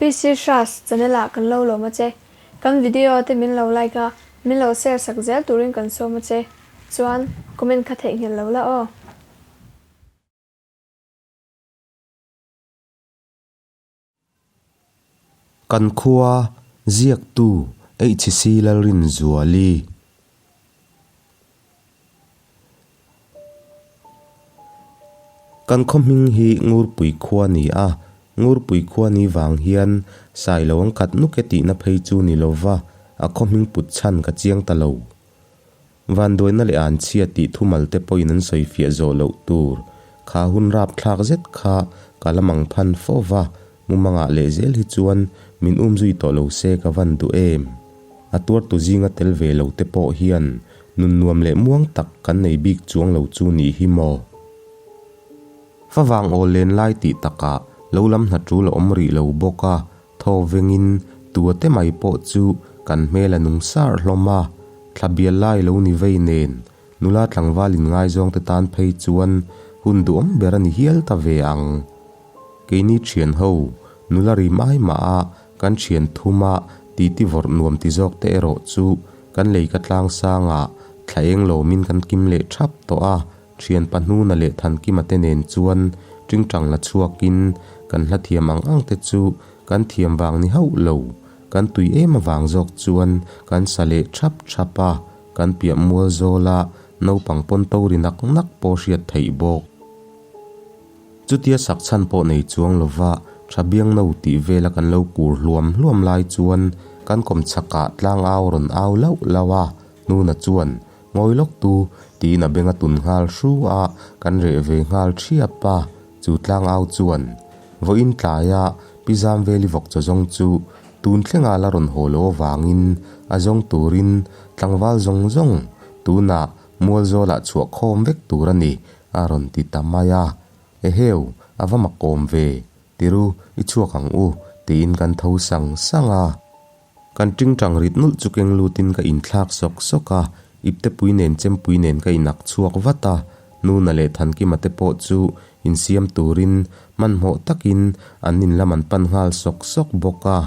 PC Hras channel ah kan lo lawm a che. Kan video te min lo like a, min lo share sak zel turin kan sawm a che. Chuan comment kha theihnghilh lo la aw. Kan khua ziaktu HC Lalrinzuali. Kan khaw hming hi Ngurpui khua ni a, Ngurpui khua ni vang hian Sailo an khat nuk e tihna phei chu ni lova a khaw hming put chhan ka chiang ta lo. Vanduaina leh an chhia tih thumal te pawhin an sawi fiah zawh loh tur kha hun rap thlak zet kha ka la mang phan fo va, mumangah leh zel hi chuan min um zui tawh lo se ka van duh em. A tuartu zinga tel ve lo te pawh hian nun nuam leh muang tak kan nei bik chuang lo chu nih hi maw. Favang awl len lai tih takah lo lam hna tul a awm rih lo bawk a, Thaw vengin tua te mai pawh chu kan hmel a nung sar hlawm a, thla bial lai lo ni vei nen nula tlangval inngaizawng te tan phei chuan hun duhawm ber a ni hial ta ve ang. Keini thian ho, nula ri mai mah a kan thian thum a titi vawrh nuam ti zawk te erawh chu kan lei ka tlang sangah thla eng lawmin kan kim leh thap tawh a, Thian Pahnuna leh Thankima te nen chuan tingtang la chhuakin kan hla thiam ang ang te chu kan thiam vang ni hauh lo, kan tui em avang zawk chuan kan sa leh thap thap a, kan piah mual zawla naupang pawn to ri nak nak pawh hriat theih bawk. Chutia sak chhan pawh nei chuang lova tha biang no tih vela kan lo kur hluam hluam lai chuan kan kawm chhakah tlang au rawn au lauh lauh a, Nuna chuan Ngawi lawk tu, tiin a beng a tun nghal hru a, kan reh ve nghal thiap a, chu tlangau chuan vawiin tlaia Pi Zamveli vawk chaw zawng chu tun thlenga la rawn haw lo avangin a zawng turin tlangval zawng zawng tunah Mualzawlah chhuah khawm vek tur a ni, a rawn ti ta mai a. Eheu, a va makawm ve, tiru i chhuak ang u, tiin kan tho sang sang a. Kan tingtang rit nulh chu keng lutin ka inthlak sawk sawk a, iptepui nen chempui nen ka inak chhuak vat a, Nuna leh Thankima te pawh chu insiam turin hmanhmawh takin an in lam an pan nghal sawk sawk bawk a.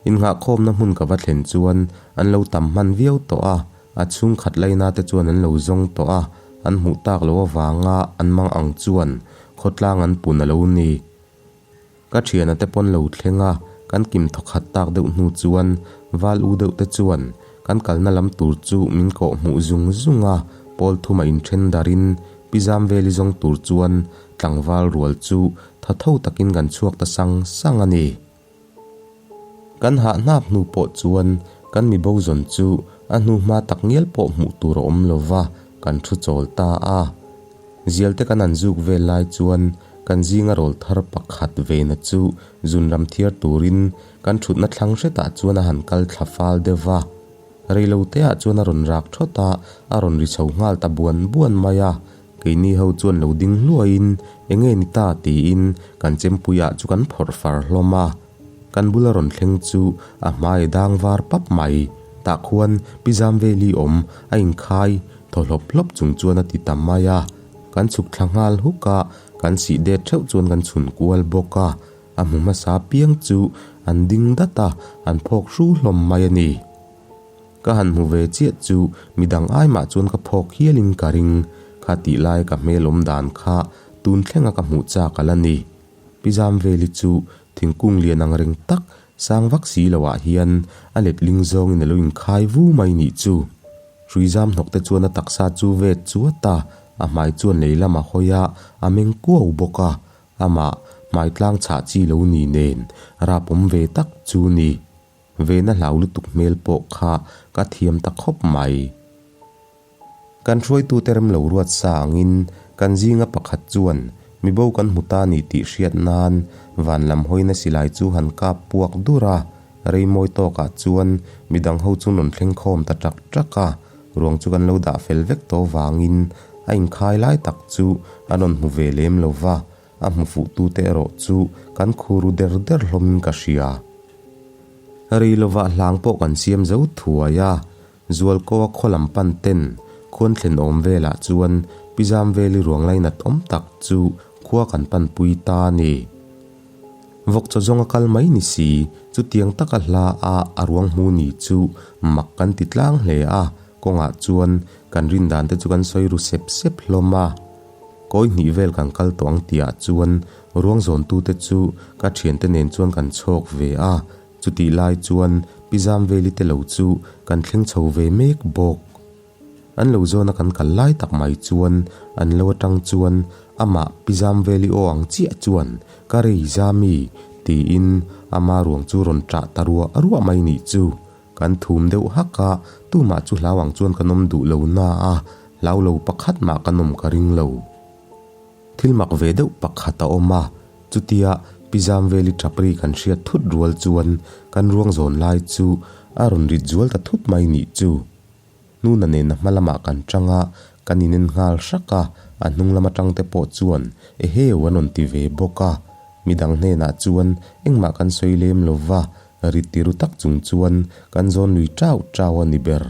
Innghahkhawmna hmun ka va thlen chuan an lo tam hman viau tawh a, a chhungkhat laina te chuan an lo zawng tawh a, an hmuh tak loh avanga an mang ang chuan khawtlang an pun a lo ni. Ka thiana te pawn lo thleng a, kan kim thawkhat tak deuh hnu chuan val u deuh te chuan kan kalna lam tur chu min kawh hmuh zung zung a, pawl thuma inthen darin pi zam veli zawng tur chuan tlangval rual chu tha tho takin kan chhuak ta sang sang a ni. Kan hah hnap hnu pawh chuan kan mi bo zawn chu a hnu hma tak ngial pawh hmuh tur a awm lova kan thu chawl ta a. Zial te kan an zuk vel lai chuan kan zinga rawl thar pakhat vena chu zun ram thiar turin kan thutna thlang hretah chuan a han kal thla fal deuh va. Reilo teah chuan a rawn rak thawt a, a rawn ri chho nghal ta buan buan mai a. Keini ho chuan lo ding hluaiin enge ni ta tiin kan chempuiah chu kan phawrh far hlawm a. Kan bula rawn thleng chu a hmai dang var pap mai. Tah khuan Pi Zamveli awm a inkhai thaw hlawp hlawp chung chuan a ti ta mai a. Kan chhuk thla nghal huk a, kan sih det theuh chuan kan chhun kual bawk a. A hmu hmasa piang chu an ding dat a, an phawk hru hlawm mai a ni. Ka han hmu ve chiah chu midang ai mah chuan ka phawk hialin ka ring. Kha tih lai ka hmel awm dan kha tun thlenga ka hmuh chak a la ni. Pi Zamveli chu thingkung lian ang reng tak sang vak si lo ah hian a letling zawngin a lo inkhai vu mai nih chu. Hrui zam hnawk te chuan a taksa chu vet chuat a, a hmai chuan lei lam a hawi a, a meng kuau bawk a. Amah hmai tlang chhah chi lo ni nen rapawm ve tak chu ni. Vena hlau lutuk hmel pawh kha ka thiam ta khawp mai. Kan hruaitute rem lo ruat sa angin kan zinga pakhat chuan mibo kan hmu ta ni tih hriat nan van lam hawina silai chu han kap puak dur a, rei mawi tawkah chuan midang ho chu rawn thleng khawm ta ṭak ṭak a, ruang chu kan lo dah fel vek tawh vangin a inkhai lai tak chu an rawn hmu ve lem lo va, a hmu fuhtute erawh chu kan khuru der der hlawmin ka hria. Rei lovah hlang pawh kan siam zo thuai a, Zualkoa khaw lam pan ten khuan thlen awm velah chuan Pi Zamveli ruang lainat awm tak chu khua kan panpui ta a ni. Vawk chaw zawnga kal mai ni si, chutiang taka hla a a ruang hmu ni chu mak kan ti tlang hle a, kawngah chuan kan rin dan te chu kan sawi ru sep sep hlawm a. Kawi hnih vel kan kal tawh ang tihah chuan ruang zawntute chu ka thiante nen chuan kan chhawk ve a, chutih lai chuan Pi Zamveli te lo chu kan thleng chho ve mek bawk. An lo zawna kan kal lai tak mai chuan an lo atang chuan amah Pi Zamveli aw ang chiah chuan Ka rei Zami tiin ama ruang chu rawn ṭah ta ruah ruah mai nih chu. Kan thum deuh hak a, tumah chu hlau ang chuan kan awm duh lo na a, hlau lo pakhat mah kan awm ka ring lo. Thil mak ve deuh pakhat a awm a, chutia Pi Zamveli ṭap ri kan hriat thut rual chuan kan ruang zawn lai chu a rawn rit zual ta thut mai nih chu. Nuna nen a hma lamah kan ṭang a, kan inen nghal hrak a, a hnung lam aṭang te pawh chuan eheu an rawn ti ve bawk a. Midang hnenah chuan engmah kan sawi lem lo va, rit ti ru tak chung chuan kan zawn lui ṭau ṭau a ni ber.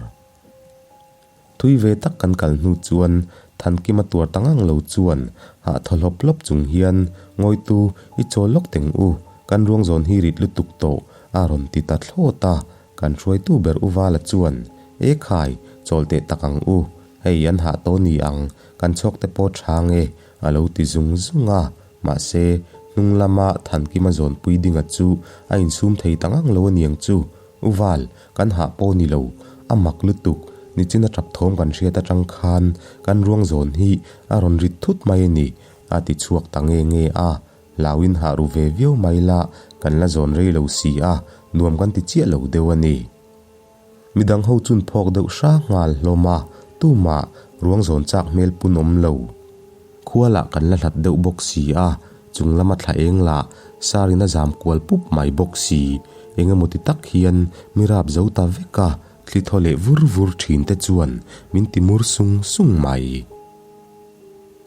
Thui ve tak kan kal hnu chuan Thankima tuar ta ngang lo chuan hah thaw hlawp hlawp chung hian Ngawitu i chawl lawk teng u, kan ruang zawn hi rit lutuk tawh a rawn ti ta thlawt a. Kan hruaitu ber U Vala chuan, E khai, chawl teh tak ang u, hei an hah tawh ni ang, kan chhuak te pawh tha nge, a lo ti zung zung a. Mahse, hnung lama Thankima zawnpui dinga chu a insum thei ta ngang lo aniang chu. U Val, kan hah pawh ni lo, a mak lutuk, nichina tap thawm kan hriat atang khan kan ruang zawn hi a rawn rit thut mai a ni, a ti chhuak ta nge nge a. Hlauin hah ru ve viau mai la, kan la zawn rei lo si a, nuam kan ti chiah lo deuh a ni. Midang ho chun phawk deuh hra nghal hlawm a, tumah ruang zawn chak hmel pun awm lo. Khua lah kan la hlat deuh bawk si a, chung lama thla eng lah Sarin a zam kual pup mai bawk si. Eng emaw ti tak hian mi rap zo ta vek a, thli thaw leh vur vur thin te chuan min ti mur sung sung mai.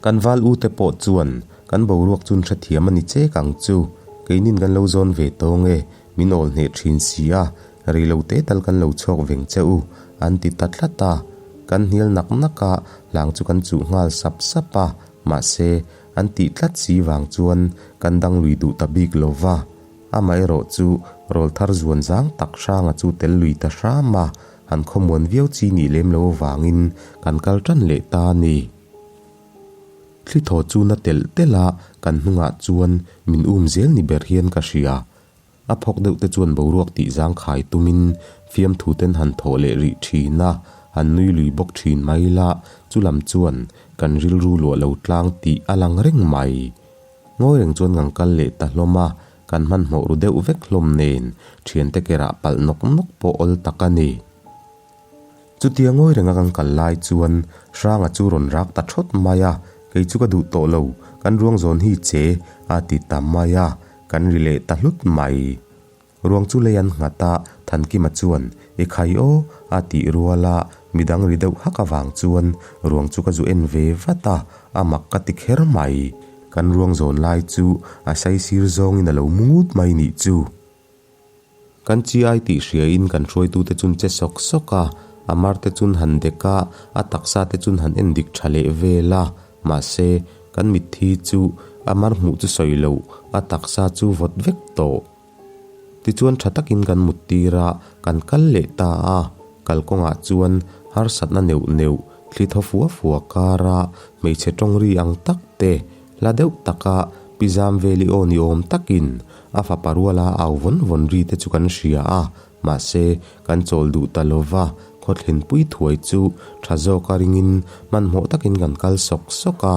Kan val u te pawh chuan kan boruak chun hrethiam a ni chek ang chu, keinin kan lo zawn ve tawng e, min awl hneh thin si a, rei lo te tal kan lo chhuak veng che u, an ti ta tlat a. Kan hnial nak nak a, hlang chu kan chuh nghal sap sap a, mahse, an tih tlat si vang chuan kan dang lui duh ta bik lo va. Amaherawh chu rawlthar zuan zang tak hranga chu tel lui ta hram a, han khawmuan viau chi nih lem lo avangin kan kal tan leh ta a ni. Thli thaw chu na telh telh a, kan hnungah chuan min um zel ni ber hian ka hria. A phawk deuh te chuan boruak tih zangkhai tumin fiamthu ten han thawh leh rih thin a, han nui lui bawk thin mai la, chu lam chuan kan rilru luah lo tlang tih a lang reng mai. Ngawi reng chuan kan kal leh ta hlawm a, kan hmanhmawh ru deuh vek hlawm nen thiante ke rah palh nawk nawk pawh awl tak a ni. Chutia ngawi renga kan kal lai chuan Hranga chu rawn rak ta thawt mai a, kei chu ka duh tawh lo, kan ruang zawn hi che a ti ta mai a, kan ri leh ta hlut mai. Ruang chu lei an nghat a, Thankima chuan, I khai aw, a tih rual a, midang ri deuh hak avang chuan ruang chu ka zu en ve vat a, a mak ka ti kher mai. Kan ruang zawn lai chu a saisir zawngin a lo mu ngut mai nih chu. Kan chi ai tih hriain kan hruaitute chun che sawk sawk a, a mar te chun han dek a, a taksa te chun han en dik tha leh vel a, mahse, kan mitthi chu a mar hmuh chu sawi loh, a taksa chu vawt vek tawh. Tichuan tha takin kan mut tir a, kan kal leh ta a, kalkawngah chuan harsatna neuh neuh, thli thaw fua fua kara hmeichhe tawng ri ang tak te, hla deuh taka Pi Zamveli aw ni awm takin a fapa ruala au vawn vawn ri te chu kan hria a, mahse kan chawl duh ta lo va, khawthlenpui thuai chu tha zawka ringin hmanhmawh takin kan kal sawk sawk a.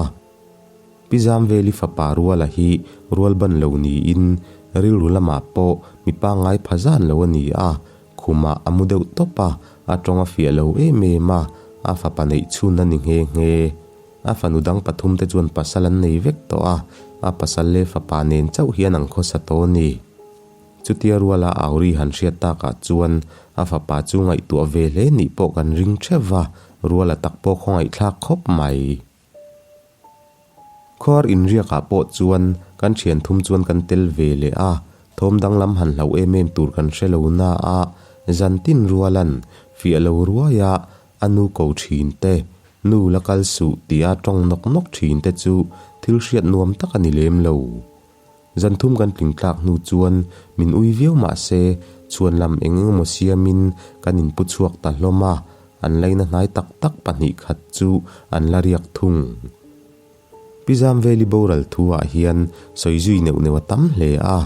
Pi Zamveli fapa Ruala hi rual ban lo niin rilru lamah pawh mi pangngai pha zan lo a ni a, khumah a mu deuh tawp a, a tawng a fiah lo em em a, a fapa neih chhun a ni nghe nghe. A fanu dang pathum te chuan pasal an nei vek tawh a, a pasal leh fapa nen chauh hian an khawsa tawh a ni. Chutia Ruala Auri han hriat takah chuan a fapa chu ngaihtuah ve hle nih pawh kan ring theuh va, Ruala tak pawh khawngaihthlak khawp mai. Khuar inriakah pawh chuan kan thian thum chuan kan tel ve leh a, thawm danglam han hlauh em em tur kan hre lo na a, zan tin rualan fiah lo ruai a, a nu ko thin te, nu la kal suh tia tawng nawk nawk thin te chu thil hriat nuam tak a ni lem lo. Zan thum kan tling tlak hnu chuan min ui viau mah se chhuan lam eng eng emaw siamin kan inpu chhuak ta hlawm a, an laina hnai tak tak 2 khat chu an la riak thung. Pi Zamveli boral thu ah hian sawi zui neuh neuh a tam hle a,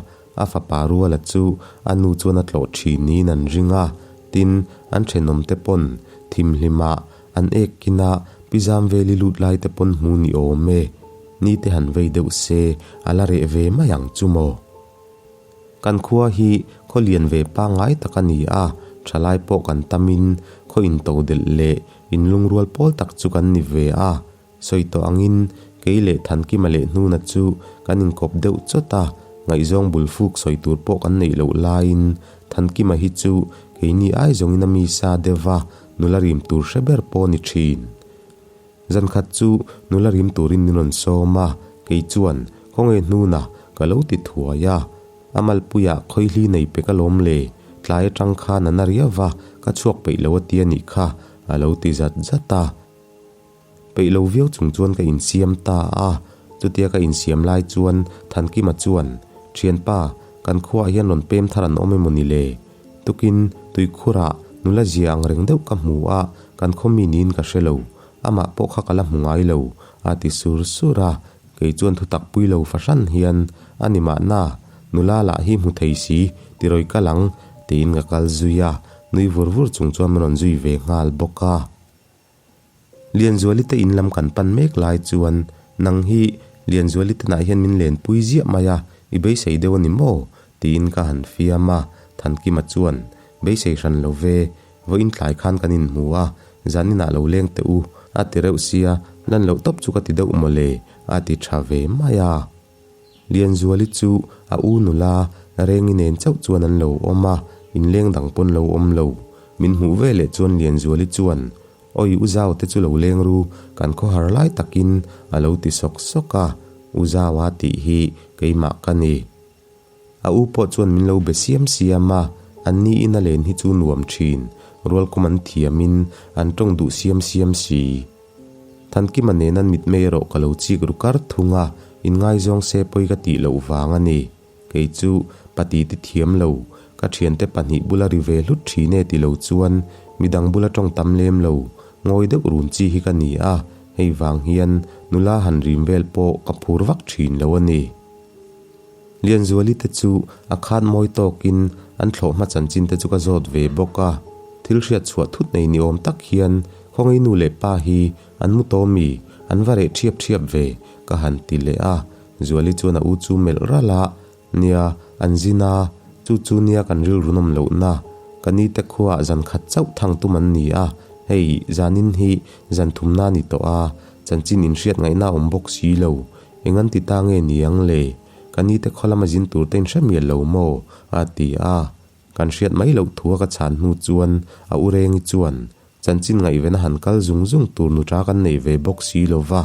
a fapa Ruala chu a nu chuan a tlawh thin niin an ring a, tin, an thenawm te pawn thimhlim ah an ek kin a Pi Zamveli lut lai te pawn hmu ni awm e, ni te han vei deuh se a la reh ve mai ang chu maw. Kan khua hi khaw lian ve pangngai tak a ni a, thalai pawh kan tamin khaw intodelh leh inlungrual pawl tak chu kan ni ve a, Sawi tawh angin kei leh Thankima leh Hnuna chu kan inkawp deuh chawt a, ngaihzawng bul fuk sawi tur pawh kan neih loh laiin Thankima hi chu keini ai zawngin a mi sa deuh va, nula rim tur hre ber pawh a ni thin. Zankhat chu nula rim turin min rawn sawm a, kei chuan khawnge Hnuna ka lo ti thuai a, a malpuiah khawihli nei pe ka lawm le, tlai atang khan a na riau va, ka chhuak peih lo a ti a nih kha a lo ti zat zat a. Peih lo viau chung chuan ka insiam ta a, chutia ka insiam lai chuan Thankima chuan, Thianpa, kan khuaah hian rawn pem thar an awm emaw ni le? Tukin tuikhurah nula zia ang reng deuh ka hmu a, kan khaw mi niin ka hre lo, amah pawh kha ka la hmu ngai lo, a ti sur sur a, kei chuan thutak pui lo fahran hian, A ni mahna, nula lah hi hmu thei si, ti rawi kal ang, tiin ka kal zui a, nui vur vur chung chuan min rawn zui ve nghal bawk a. Lianzuali te in lam kan pan mek lai chuan, Nang hi Lianzuali te nah hian min lenpui ziah mai a, i beisei deuh a ni maw? tiin ka han fiam a, Thankima chuan, Beisei hran lo ve, vawiin tlai khan kan inhmu a, zaninah lo leng teh u, a ti reuh sia, lan loh tawp chu ka ti deuh mawle, a ti tha ve mai a. Lianzuali chu a u nula Rengi nen chauh chuan an lo awm a, inleng dang pawn lo awm lo. Min hmuh ve leh chuan Lianzuali chuan, Awi u Zau te chu lo leng ru, kan khawhar lai takin a lo ti sawk sawk a, U Zaua tih hi keimah ka ni. A u pawh chuan min lo be siam siam a, an ni in a len hi chu nuam thin, rualkawm an thiamin an tawng duh siam siam si. Thankima nen an mitmei erawh ka lo chik ru kar thung a, inngaizawng se pawi ka tih loh vang a ni. Kei chu pati ti thiam lo, ka thiante 2 bula ri ve hlut thin e ti lo chuan midang bula tawng tam lem lo, ngawi deuh run chi hi ka ni a, hei vang hian nula han rim vel pawh ka phur vak thin lo a ni. Lianzuali te chu a khat mawi tawkin an thlawh hma chanchin te chu ka zawt ve bawk a, thil hriat chhuah thut nei ni awm tak hian khawngaih nu leh pa hi an mu tawh mi, an va reh thiap thiap ve ka han ti leh a, Zuali chuan a u chu melh ralh a, nia, an zin a, chu chu nia kan rilru nawm lohna, ka ni te khuaah zan khat chauh thang tum an ni a, hei zanin hi zan thumna a ni tawh a, chanchin inhriat ngaihna a awm bawk si lo, Eng an ti ta nge ni ang le? Ka ni te khaw lama zin tur te in hre mial lo maw? a ti a. Kan hriat mai loh thu a ka chhan hnu chuan a u Rengi chuan, Chanchin ngaihven a han kal zung zung tur nuṭa kan nei ve bawk si lo va.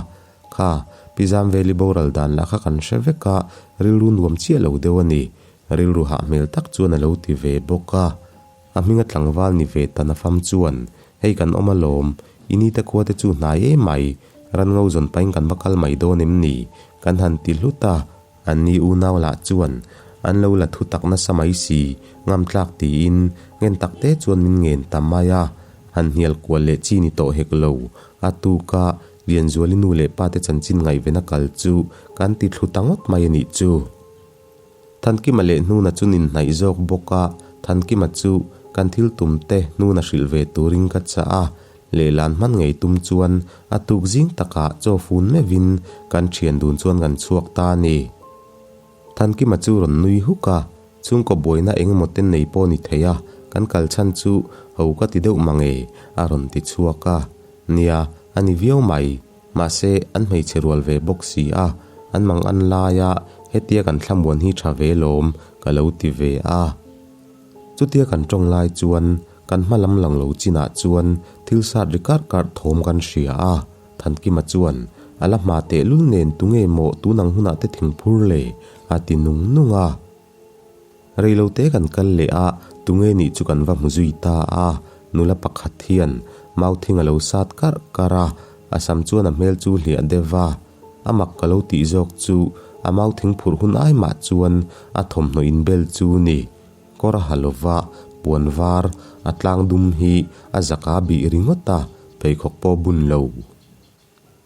Kha, Pi Zamveli boral dan lah kha kan hre vek a, rilru nuam chiah lo deuh a ni. Rilru hah hmel tak chuan a lo ti ve bawk a. A hminga tlangval ni ve ta nafam chuan, Hei kan awm alawm, i nite khua te chu hnai em mai, ran ngo zawn pahin kan va kal mai dawn em ni? Kan han ti hlut a, an ni unau lah chuan an lo la thu tak nasa mai si, ngam tlak tiin ngen tak te chuan min ngen ta mai a, han hnial kual leh chi ni tawh hek lo, a tuka Lianzuali nu leh pa te chanchin ngaihven a kal chu kan ti thlu ta ngawt mai a nih chu. Thankima leh Hnuna chu nin hnaih zawk bawk a, Thankima chu kan thil tum te Hnuna hrilh ve turin ka chah a, lehlan hman ngei tum chuan a tuk zing takah chaw fun meuhin kan thian dun chuan kan chhuak ta a ni. Thankima chu rawn nui huk a, chhungkaw buaina eng emaw te nei pawh ni thei a, kan kal chhan chu ho ka ti deuh mange a rawn ti chhuak a, nia a ni viau mai. Mahse, an hmeichhe rual ve bawk si a, an mang an lai a, hetia kan thlamuan hi tha ve lawm, ka lo ti ve a. Chutia kan tawng lai chuan kan hma lam lang lo chinah chuan thil sat ri karh karh thawm kan hria a, Thankima chuan, A la hma tehlul nen tunge maw tunang hunah te thingphur le? a ti nung nung a. Reilote kan kal leh a, tunge nih chu kan va hmu zui ta a, nula pakhat hian mauthing a lo sat karh karh a, a sam chuan a hmel chu hliah deuh va, a mak ka lo tih zawk chu A mau thing phurh hun ai mah chuan a thawmhnaw inbel chu ni. Kawr a ha lova, puan var a tlang dum hi a zaka bih ringawt a, pheikhawk pawh bun lo.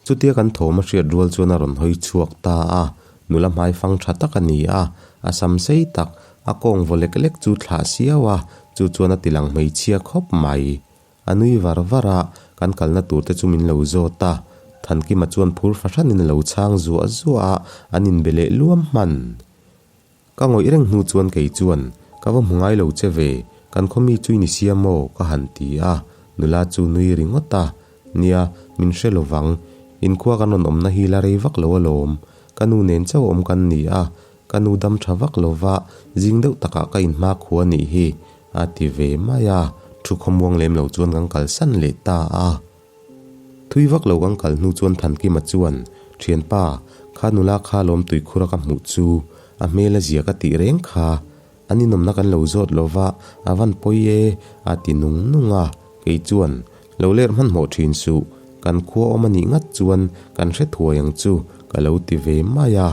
Chutia kan thawm a hriat rual chuan a rawn hawi chhuak ta a, nula hmaifang tha tak a ni a, a sam sei tak, a kawng vaw lek lek chu thlah siau a, chu chuan a tilang hmeichhia khawp mai. A nui var var a, kan kalna tur te chu min lo zawt a, Thankima chuan phur fahranin a lo chhang zuah zuah a, an inbe leh luam hman. Ka ngawih reng hnu chuan kei chuan, Ka va hmu ngai lo che ve, kan khaw mi chu i ni sia maw? ka han ti a, nula chu nui ringawt a, Nia, min hre lo vang, inkhua kan rawn awmna hi la rei vak lo alawm, ka nu nen chauh awm kan ni a, ka nu dam tha vak lo va, zing deuh takah ka inhma khua nih hi, a ti ve mai a, thu khawmuang lem lo chuan kan kalsan leh ta a. Thui vak lo kan kal hnu chuan Thankima chuan, Thianpa, kha nula kha lawm tuikhur a ka hmuh chu, a hmel a zia ka tih reng kha. An inawmna kan lo zawt lo va, a van pawi e, a ti nung nung a. Kei chuan, Lo ler hmanhmawh thin suh, kan khua awm a nih ngat chuan kan hre thuai ang chu, ka lo ti ve mai a.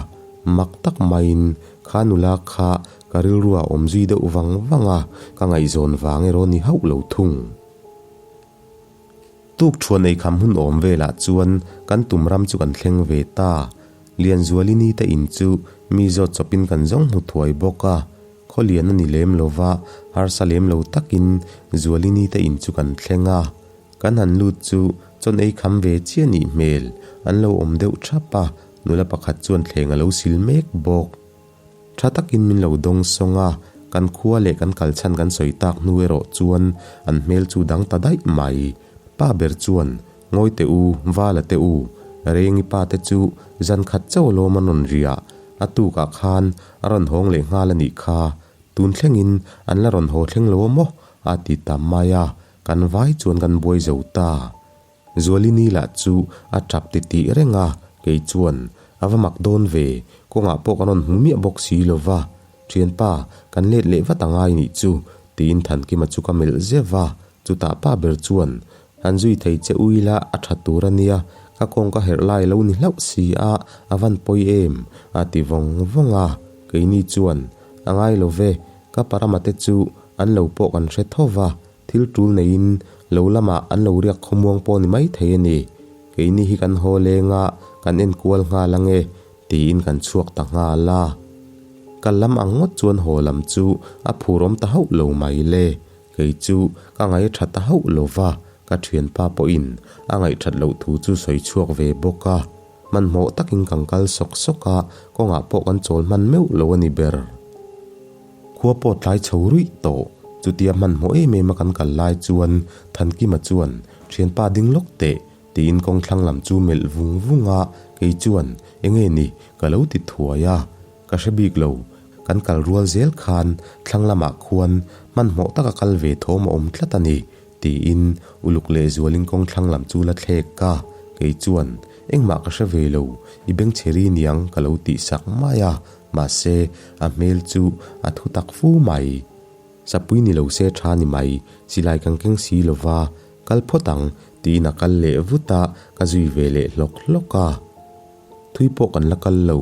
Mak tak maiin kha nula kha ka rilru a awm zui deuh vang vang a, ka ngaihzawn vang erawh ni hauh lo thung. Tuk thuan ei kham hun awm velah chuan kan tum ram chu kan thleng ve ta. Lianzualini te in chu mi zawt chawpin kan zawng hmu thuai bawk a. Khawlian a ni lem lo va, harsa lem lo takin Zualini te in chu kan thleng a. Kan han lut chu chawn ei kham ve chiah nih hmel an lo awm deuh thap a, nula pakhat chuan thleng a lo sil mek bawk. Tha takin min lo dawng sawng a, kan khua leh kan kal chhan kan sawi tak hnu erawh chuan an hmel chu dang ta daih mai. Pa ber chuan, Ngawi teh u, Vala teh u, Rengi pa te chu zan khat chauh alawm an rawn riah, a tukah khan a rawn hawng leh nghal a nih kha, tun thlengin an la rawn haw thleng lo a maw? a ti ta mai a, kan vai chuan kan buai zo ta. Zualini lah chu a tap ti tih reng a, kei chuan a va mak dawn ve, kawngah pawh kan rawn hmu miah bawk si lo va, Thianpa, kan let leh vat angai nih chu, tiin Thankima chu ka melh zeuh va, chutah pa ber chuan, Han zui thei che ui la a tha tur a nia, ka kawng ka herh lai lo ni hlauh si a, a van pawi em, a ti vawng vawng a, keini chuan, A ngai lo ve, ka parama te chu an lo pawh kan hre tho va, Thil tul neiin lo lamah an lo riak khawmuang pawh ni mai thei a ni. Keini hi kan haw leng a, kan en kual nghal ang e, tiin kan chhuak ta nghal a. Kal lam ang ngawt chuan haw lam chu a phurawm ta hauh lo mai le. Kei chu ka ngaih tha ta hauh lo va, ka thianpa pawhin a ngaihthat loh thu chu sawi chhuak ve bawk a. Hmanhmawh takin kan kal sawk sawk a, kawngah pawh kan chawl hman meuh lo a ni ber. Khua pawh tlai chho ruih tawh. Chutia hmanhmawh em em a kan kal lai chuan Thankima chuan, Thianpa ding lawk teh, tiin kawng thlang lam chu melh vung vung a, kei chuan, Enge ni, ka lo ti thuai a. Ka hre bik lo, kan kal rual zel khan thlang lamah khuan hmanhmawh taka kal ve thawm a awm tlat a ni, tiin uluk leh zualin kawng thlang lam chu la thlek a, kei chuan, Engmah ka hre ve lo, i bengchhe ri niang ka lo tih sak mai a, mahse, a hmel chu a thu tak fu mai. Sapui ni lo se tha ni mai, silai kan keng si lo va, kal phawt ang, tiin a kal leh vut a, ka zui ve leh hlawk hlawk a. Thui pawh kan la kal lo,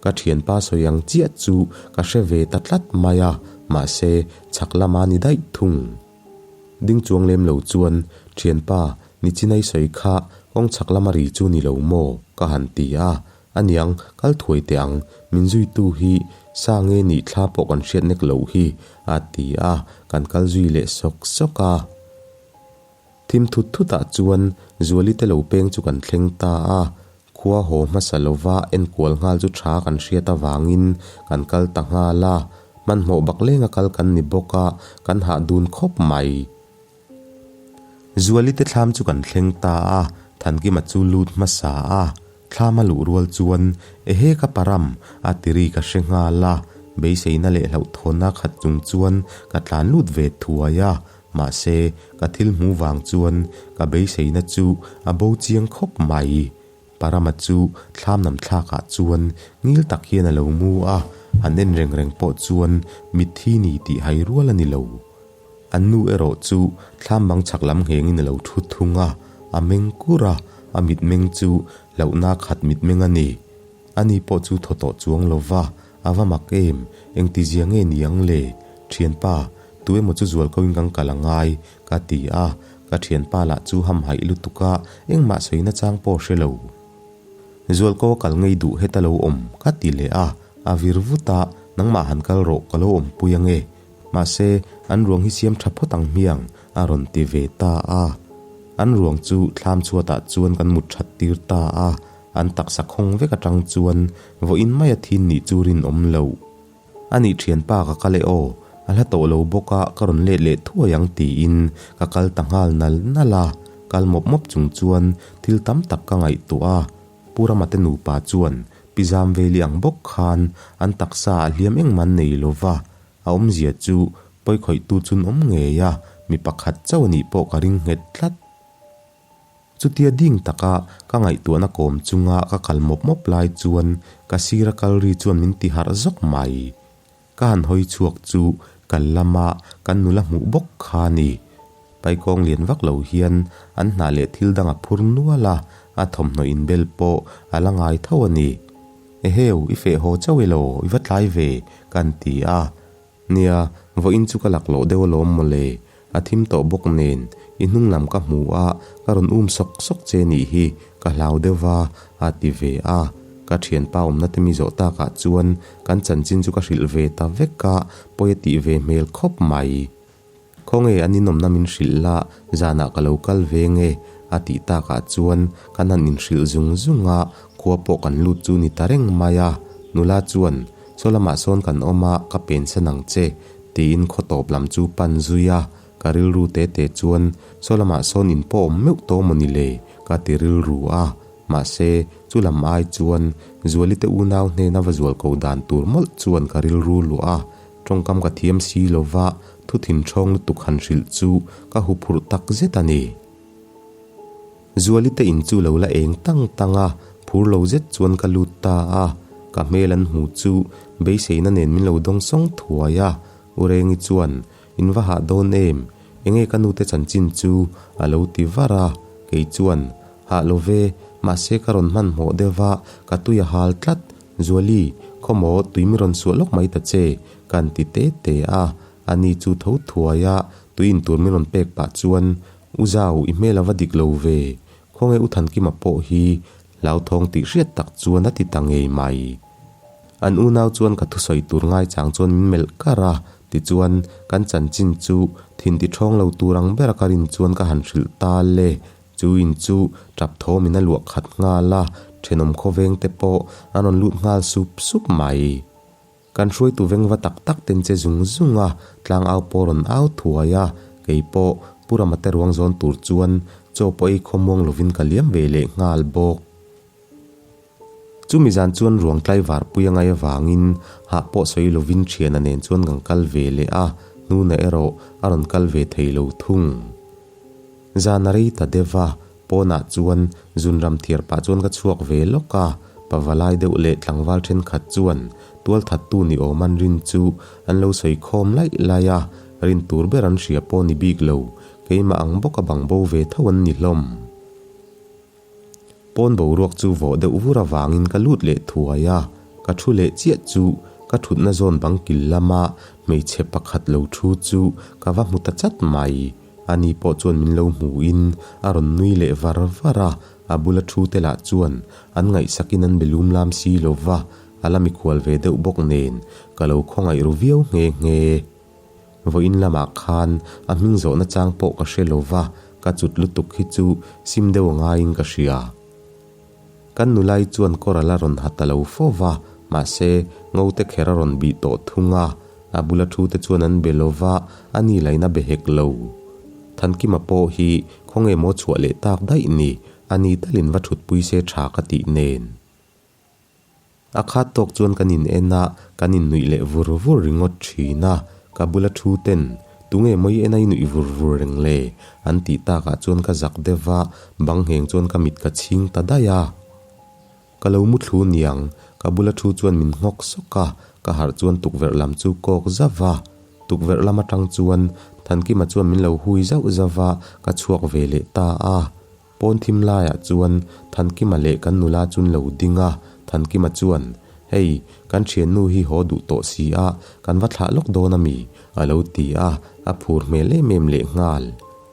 ka thianpa sawi ang chiah chu ka hre ve ta tlat mai a, mahse, chhak lama ni daih thung. Ding chuang lem lo chuan, Thianpa, Nichinai sawi kha kawng chhak lama ri chu ni lo maw? ka han ti a. Aniang, kal thuai teh ang, min zuitu hi sa nge nih thla pawh kan hriat nek loh hi, a ti a, kan kal zui leh sawk sawk a. Thim thut thutah chuan Zuali te lo peng chu kan thleng ta a, khua haw hmasa lova enkual nghal chu tha kan hriat avangin kan kal ta nghal a, hmanhmawh bak lenga kal kan ni bawk a, kan hah dun khawp mai. Zuali te thlam chu kan thleng ta a, Thankima chu lut hmasa a, thlam a luh rual chuan ehe ka param a ti ri ka hre nghal a, beiseina leh hlauhthawnna khat chung chuan ka tlan lut ve thuai a, mahse ka thil hmu vang chuan ka beiseina chu a bo chiang khawp mai. Parama chu thlam nam thlakah chuan ngil tak hian a lo mu a, an en reng reng pawh chuan mitthi ni tih hai rual a ni lo. An nu erawh chu thlam bang chhak lam nghengin a lo thu thung a, a meng kur a, a mitmeng chu hlauhna khat mitmeng a ni. Ani pawh chu thaw tawh chuang lo va, a va mak em, engtizia nge ni ang le? Thianpa, tu emaw chu zual ko in kan kal a ngai, ka ti a, ka thianpa lah chu hamhaih lutuk a, engmah sawi nachang pawh hre lo. Zualko a kal ngei duh heta lo awm, ka ti leh a, a vir vut a, nangmah han kal rawh, ka lo awmpui ange. Mahse, an ruang hi siam tha phawt ang hmiang, a rawn ti ve ta a. An ruang chu thlam chhuatah chuan kan mut that tir ta a, an taksa khawng vek atang chuan vawiin maia thin nih chu rinawm loh. A nih thianpa ka kal e aw, a hla tawh lo bawk a ka rawn let leh thuai ang tiin ka kal ta nghal nal nal a, kal mawp mawp chung chuan thil tam tak ka ngaihtuah a. Pu Rama te nupa chuan pi Zamveli ang bawk khan an taksa ah hliam engmah an nei lo va, a awmzia chu pawikhawihtu chun awm ngei a, mi pakhat chauh a nih pawh ka ring nghet tlat. Chutia ding taka ka ngaihtuahna kawm chunga ka kal mawp mawp lai chuan ka sira kal ri chuan min ti harh zawk mai. Ka han hawi chhuak chu kal lama kan nula hmuh bawk kha a ni. Paikawng lian vak lo hian an hnah leh thil dang a phur nual a, a thawmhnaw inbel pawh a la ngai tho a ni. Eheu, i feh haw chauh elaw, i va tlai ve, ka han ti a. Nia, vawiin chu ka laklawh deuh alawm mawle, a thim tawh bawk nen, i hnung lam ka hmu a, ka rawn um sawk sawk che nih hi, ka hlau deuh va, a ti ve a. Ka thianpa awmna te mi zawh takah chuan kan chanchin chu ka hrilh ve ta vek a, pawi a tih ve hmel khawp mai. Khawnge an inawmna min hrilh la, zanah ka lo kal ve nge, a tih takah chuan kan han inhrilh zung zung a, khua pawh kan lut chu ni ta reng mai a. Nula chuan, Saw lamah sawn kan awm a, ka pensan ang che, tiin khaw tawp lam chu pan zui a. Ka rilru te te chuan, Saw lamah sawn in pawh awm meuh tawh maw ni le? ka ti rilru a. Mahse, chu lam ai chuan Zuali te unau hnena va zual ko dan tur mawlh chuan ka rilru luah a. Tawngkam ka thiam si lova thu thinthawng lutuk han hrilh chu ka huphurh tak zet a ni. Zuali te in chu lo la eng tang tang a, phur lo zet chuan ka lut ta a, ka hmel an hmu chu beiseina nen min lo dawng sawng thuai a, U Rengi chuan, In va hah dawn em? Enge ka nute chanchin chu? a lo ti var a, kei chuan, Hah lo ve, mahse ka rawn hmanhmawh deuh va, ka tui a hal tlat, Zuali, khawmaw tui mi rawn suah lawk mai ta che, ka han ti te te a. Ani chu tho thuai a, tui in tur min rawn pek pah chuan, U Zau, i hmel a va dik lo ve. Khawnge U Thankima pawh hi hlauthawng tih hriat tak chuan a ti ta ngei mai. An unau chuan ka thusawi tur ngaichang chuan min melh kar a, tichuan kan chanchin chu thin ti ṭhawng lo tur ang bera ka rin chuan ka han hrilh ta le. Chu in chu tap thawm in a luah khat nghal a, thenawm khawveng te pawh an rawn lut nghal sup sup mai. Kan hruaitu veng va tak tak ten che zung zung a, tlang au pawh rawn au thuai a, kei pawh Pu Rama te ruang zawn tur chuan chaw pawh ei khawmuang lovin ka liam ve leh nghal bawk. Chumi zan chuan ruang tlaivar pui a ngaih avangin hah pawh sawi lovin thiana nen chuan kan kal ve leh a, hnuna erawh a rawn kal ve thei lo thung. Zan a rei ta deuh a, pawnah chuan zunram thiar pah chuan ka chhuak ve lawk a, pavalai deuh leh tlangval thenkhat chuan tualthattu ni awm an rin chu an lo sawi khawm laih laih a, rin tur ber an hria pawh ni bik lo, keimah ang bawk a bang bo ve tho an ni hlawm. Pawn boruak chu vawh deuh vur avangin ka lut leh thuai a, ka thu leh chiah chu ka thutna zawn bang kil lama hmeichhe pakhat lo thu chu ka va hmu ta chat mai. Ani pawh chuan min lo hmuhin a rawn nui leh var var a, a bula thu te lah chuan an ngaihsakin an be lum lam si lo va, a la mikhual ve deuh bawk nen ka lo khawngaih ru viau nghe nghe. Vawiin lamah khan a hming zawhna chang pawh ka hre lo va, ka cut lutuk hi chu sim deuh a ngaiin ka hria. Kan nulai chuan kawr a la rawn ha ta lo fo va, mahse ngote kher a rawn bih tawh thung a, a bula thu te chuan an be lo va, a ni lain a be hek lo. Thankima pawh hi khawnge maw chhuah leh tak daih ni, a ni talin va thutpui se tha ka tih nen. A khat tawk chuan kan in en a, kan in nuih leh vur vur ringawt thin a, ka bula thu ten, Tunge mawi en a i nuih vur vur reng le? an tih takah chuan ka zak deuh va, bang ngheng chuan ka mit ka chhing ta daih a. Ka lo mu thlu niang, ka bula thu chuan min nghawk sawk a, ka harh chuan tukverh lam chu kawk zauh va. Tukverh lam atang chuan Thankima chuan min lo hui zauh zauh va, ka chhuak ve leh ta a. Pawn thim laiah chuan Thankima leh kan nula chun lo ding a. Thankima chuan, Hei, kan thiannu hi haw duh tawh si a, kan va thlah lawk dawn a mi? a lo ti a, a phur hmel em em lehnghal.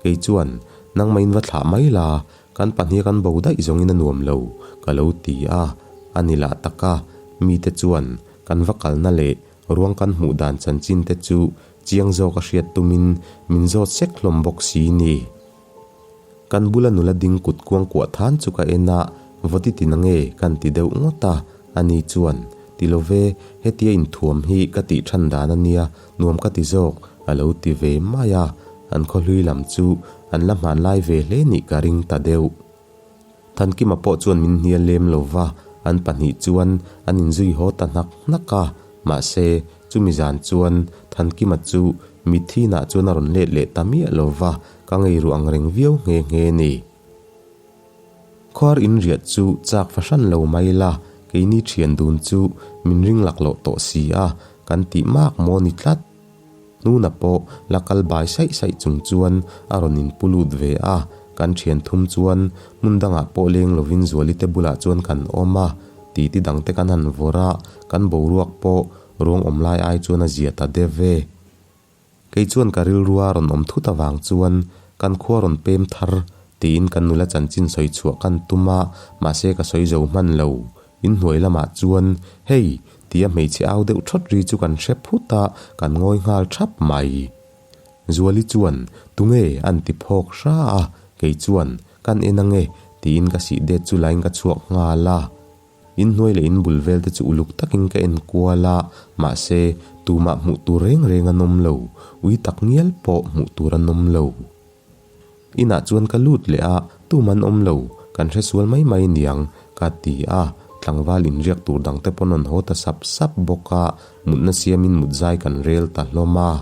Kei chuan, Nangmahin va thlah mai la, kan pahniha kan bo daih zawngin a nuam lo, ka lo ti a. A ni lah tak a, mite chuan kan va kalna leh ruang kan hmuh dan chanchin te chu chiang zawk a hriat tumin min zawt sek hlawm bawk si ni. Kan bula nula ding kut kuang kuah than chu ka en a, vawti ti na nge kan ti deuh ngawt a, ani chuan, Ti lo ve, hetia inthuam hi ka tih than dan a nia, nuam ka ti zawk, a lo ti ve mai a, an khawhlui lam chu an la hmanlai ve hle nih ka ring ta deuh. Thankima pawh chuan min hnial lem lo va, an pahnih chuan an inzui haw ta hnak hnak a. Mahse, chumi zan chuan Thankima chu mitthi inah chuan a rawn let leh ta miah lo va, ka ngei ruh ang reng viau nghe nghe ni. Khuar inriah chu chak fahran lo mai la, keini thian dun chu min ring laklawh tawh si a, kan tih mak maw ni tlat. Hnuna pawh la kal bai saih saih chung chuan a rawn inpu lut ve a, kan thian thum chuan hmun dangah pawh leng lovin Zuali te bulah chuan kan awm a, titi dangte kan han vawrh a, kan boruak pawh ruang awm lai ai chuan a zia ta deuh ve. Kei chuan ka rilrua rawn awm thut avang chuan kan khua rawn pem thar tiin kan nula chanchin sawi chhuah kan tum a, mahse ka sawi zo hman lo. Inhnuai lamah chuan, Hei! Tia hmeichhe au deuh thawt ri chu kan hre phut a, kan ngawi nghal thap mai. Zuali chuan, Tunge? An ti phawk hra a, kei chuan, Kan en ange, tiin ka sih det chu lain ka chhuak nghal a. Inhnuai leh inbul vel te chu uluk takin ka en kual a, mahse, tumah hmuh tur reng reng an awm lo, ui tak ngial pawh hmuh tur an awm lo. Inah chuan ka lut leh a, tum an awm lo, kan hre sual mai mai niang, ka ti a, tlangval inriak tur dang te pawn an haw ta sap sap bawk a, mutna siamin mut zai kan rel ta hlawm a.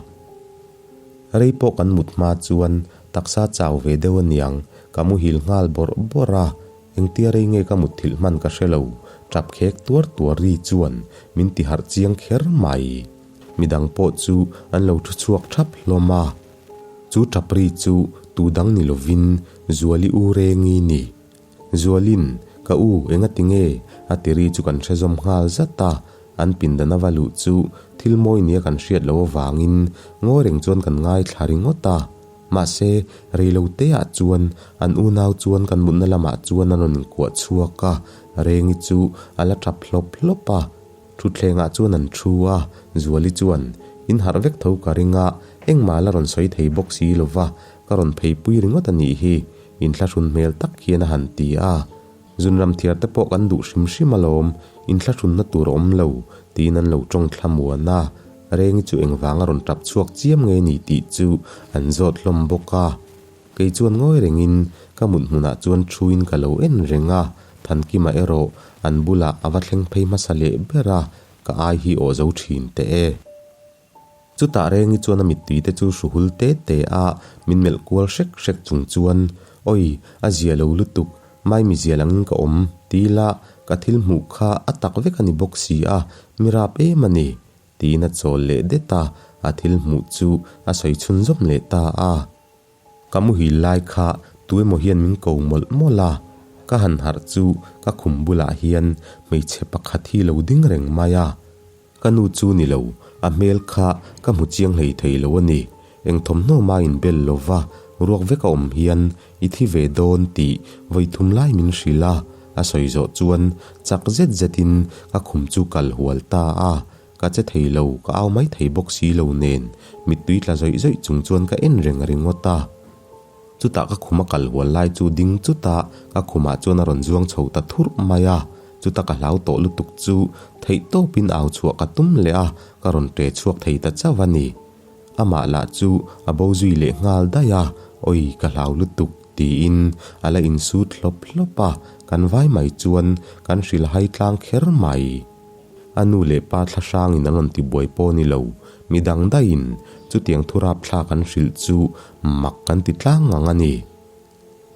Rei pawh kan mut hma chuan taksa chau ve deuh aniang, ka muhil nghal bawrh bawrh a, engtia rei nge ka mutthilh hman ka hre lo, tap khek tuar tuar ri chuan min ti harh chiang kher mai. Midang pawh chu an lo thu chhuak thap hlawm a. Chu ṭapri chu tu dang ni lovin Zuali u Rengi ni. Zualin, Ka u, engati nge? a ti ri chu kan hre zawm nghal zat a. An pindan a va luh chu thil mawi nia kan hriat loh avangin ngawi reng chuan kan ngaithla ringawt a. Mahse, rei lo teah chuan an unau chuan kan mutna lamah chuan an rawn inkuah chhuak a, Rengi chu a la ṭap hlawp hlawp a. Thutthlengah chuan an thu a, Zuali chuan, In harh vek tho ka ring a, engmah la rawn sawi thei bawk si lo va, ka rawn pheipui ringawt a nih hi, inthlahrun hmel tak hian a han ti a. Zunram thiar te pawh kan duh hrim hrim alawm, inthlahrunna tur a awm lo, tiin an lo tawng thlamuan a. Rengi chu engvanga rawn tap chhuak chiam nge ni tih chu an zawt hlawm bawk a. Kei chuan ngawi rengin ka mut hmunah chuan thuin ka lo en reng a, Thankima erawh an bulah a va thleng phei hmasa leh ber a, ka ai hi aw zo thin teh e. Chutah Rengi chuan a mittui te chu hru hul te te a, min melh kual hrek hrek chung chuan, Awi, a zia lo lutuk, Maimi zial angin ka awm, ti ila ka thil hmuh kha a tak vek a ni bawk si a, mi rap em a ni, tiin a chawl leh det a, a thil hmuh chu a sawi chhunzawm leh ta a. Ka muhil lai kha tuemaw hian min ko mawlh mawlh a, ka han harh chu ka khum bulah hian hmeichhe pakhat hi lo ding reng mai a. Ka nu chu ni lo, a hmel kha ka hmu chiang hlei thei lo a ni. Eng thawmhnaw mah in bel lo va, ruak vek a awm hian i thi ve dawn tih vawi thum lai min hrilh a, a sawi zawh chuan chak zet zetin ka khum chu kal hual ta a. Ka che thei lo, ka au mai thei bawk si lo nen, mittui tla zawih zawih chung chuan ka en reng ringawt a. Chutah ka khum a kal hual lai chu ding chutah ka khumah chuan a rawn zuang chho ta thurh mai a, chuta ka hlau tawh lutuk chu theih tawpin au chhuah ka tum leh a, ka rawn ṭe chhuak thei ta chauh a ni. Amah lah chu a bo zui leh nghal daih a, Awi ka hlau lutuk tiin a la insut hlawp hlawp a, kan vai mai chuan kan hrilhai tlang kher mai. A nu leh pa thla hrangin an rawn ti buai pawh ni lo, mi dang daihin chutiang thu rapthlak an hrilh chu mak kan ti tlang ngang a ni.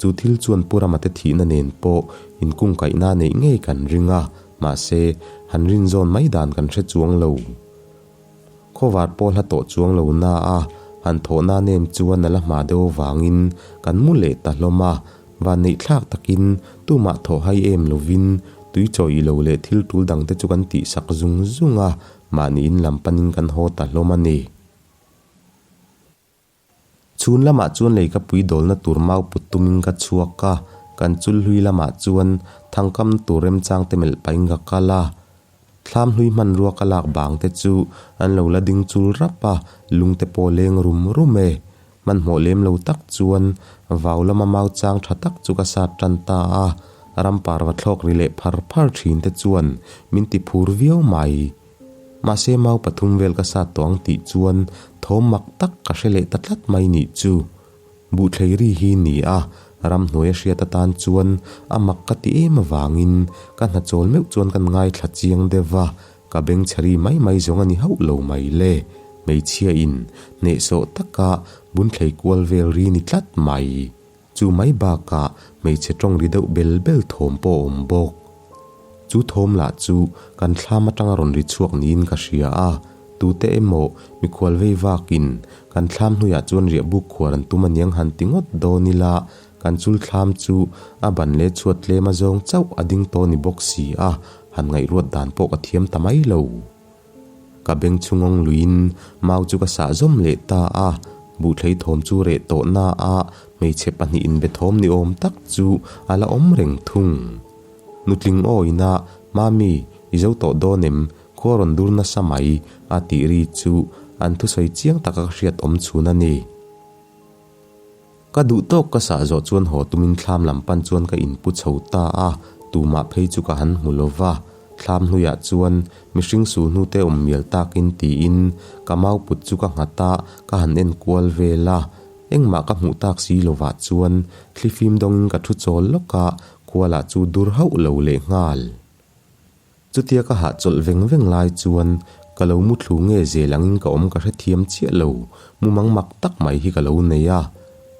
Chu thil chuan Pu Rama te thihna nen pawh inkungkaihna neih ngei kan ring a, mahse, han rinzawn mai dan kan hre chuang lo. Khawvar pawh hla tawh chuang lo na a, han thawhna nem chuan a la hma deuh avangin kan mu leh ta hlawm a, vanneihthlak takin tumah thawh hai em lovin Tui chawi ilo leh thil tul dangte chu kan tihsak zung zung a, mahni in lam panin kan haw ta hlawm a ni. Chhun lamah chuan leikapui dawlna tur mau put tumin ka chhuak a, kan chul hlui lamah chuan thangkam tur remchang te melh pahin ka kal a. Thlam hlui hmanrua ka lak bang te chu an lo la ding chul rap a, lung te pawh leng rum rum e. Hmanhmawh lem lo tak chuan vau lama mau chang tha tak chu ka sat tan ta a, ram parva thlawk ri leh phar phar thin te chuan min ti phur viau mai. Mahse mau pathum vel ka sat tawh ang tih chuan thawm mak tak ka hre leh ta tlat mai nih chu. Buhthlei ri hi ni a, ramhnuai a hriat atan chuan a mak ka ti em avangin ka hna chawl meuh chuan kan ngaithla chiang deuh va, ka bengchhe ri mai mai zawng a ni hauh lo mai le. Hmeichhia in hnehsawh taka bunthlei kual vel ri ni tlat mai. Chu mai bakah hmeichhe tawng ri deuh bel bel thawm pawh a awm bawk. Chu thawm lah chu kan thlam atanga rawn ri chhuak niin ka hria a, tute emaw mikhual vei vakin kan thlam hnuiah chuan riah buk khuar an tum aniang han ti ngawt dawn ila, kan chul thlam chu a ban leh chhuat tlem a zawng chauh a ding tawh ni bawk si a, han ngaihruat dan pawh ka thiam ta mai lo. Ka beng chhungawng luiin mau chu ka sah zawm leh ta a, buhthlei thawm chu reh tawh na a hmeichhe pahnih inbe thawm ni awm tak chu a la awm reng thung. Nutling awina, Mami, i zo tawh dawn em? Khua rawn dur nasa mai, a tih ri chu an thusawi chiang taka ka hriat awm chhun a ni. Ka duh tawk ka sah zawh chuan haw tumin thlam lam pan chuan ka inpu chho ta a, tumah phei chu ka han hmu lo va. Thlam hnuiah chuan mihring sul hnute awm mial takin tiin ka mau put chu ka nghat a, ka han en kual vel a. Engmah ka hmuh tak si lovah chuan thlifim dawngin ka thu chawl lawk a, kualah chu dur hauh lo lehnghal. Chutia ka hahchawlh veng veng lai chuan ka lo muthlu nge zel angin ka awm ka hrethiam chiah lo, mumang mak tak mai hi ka lo nei a.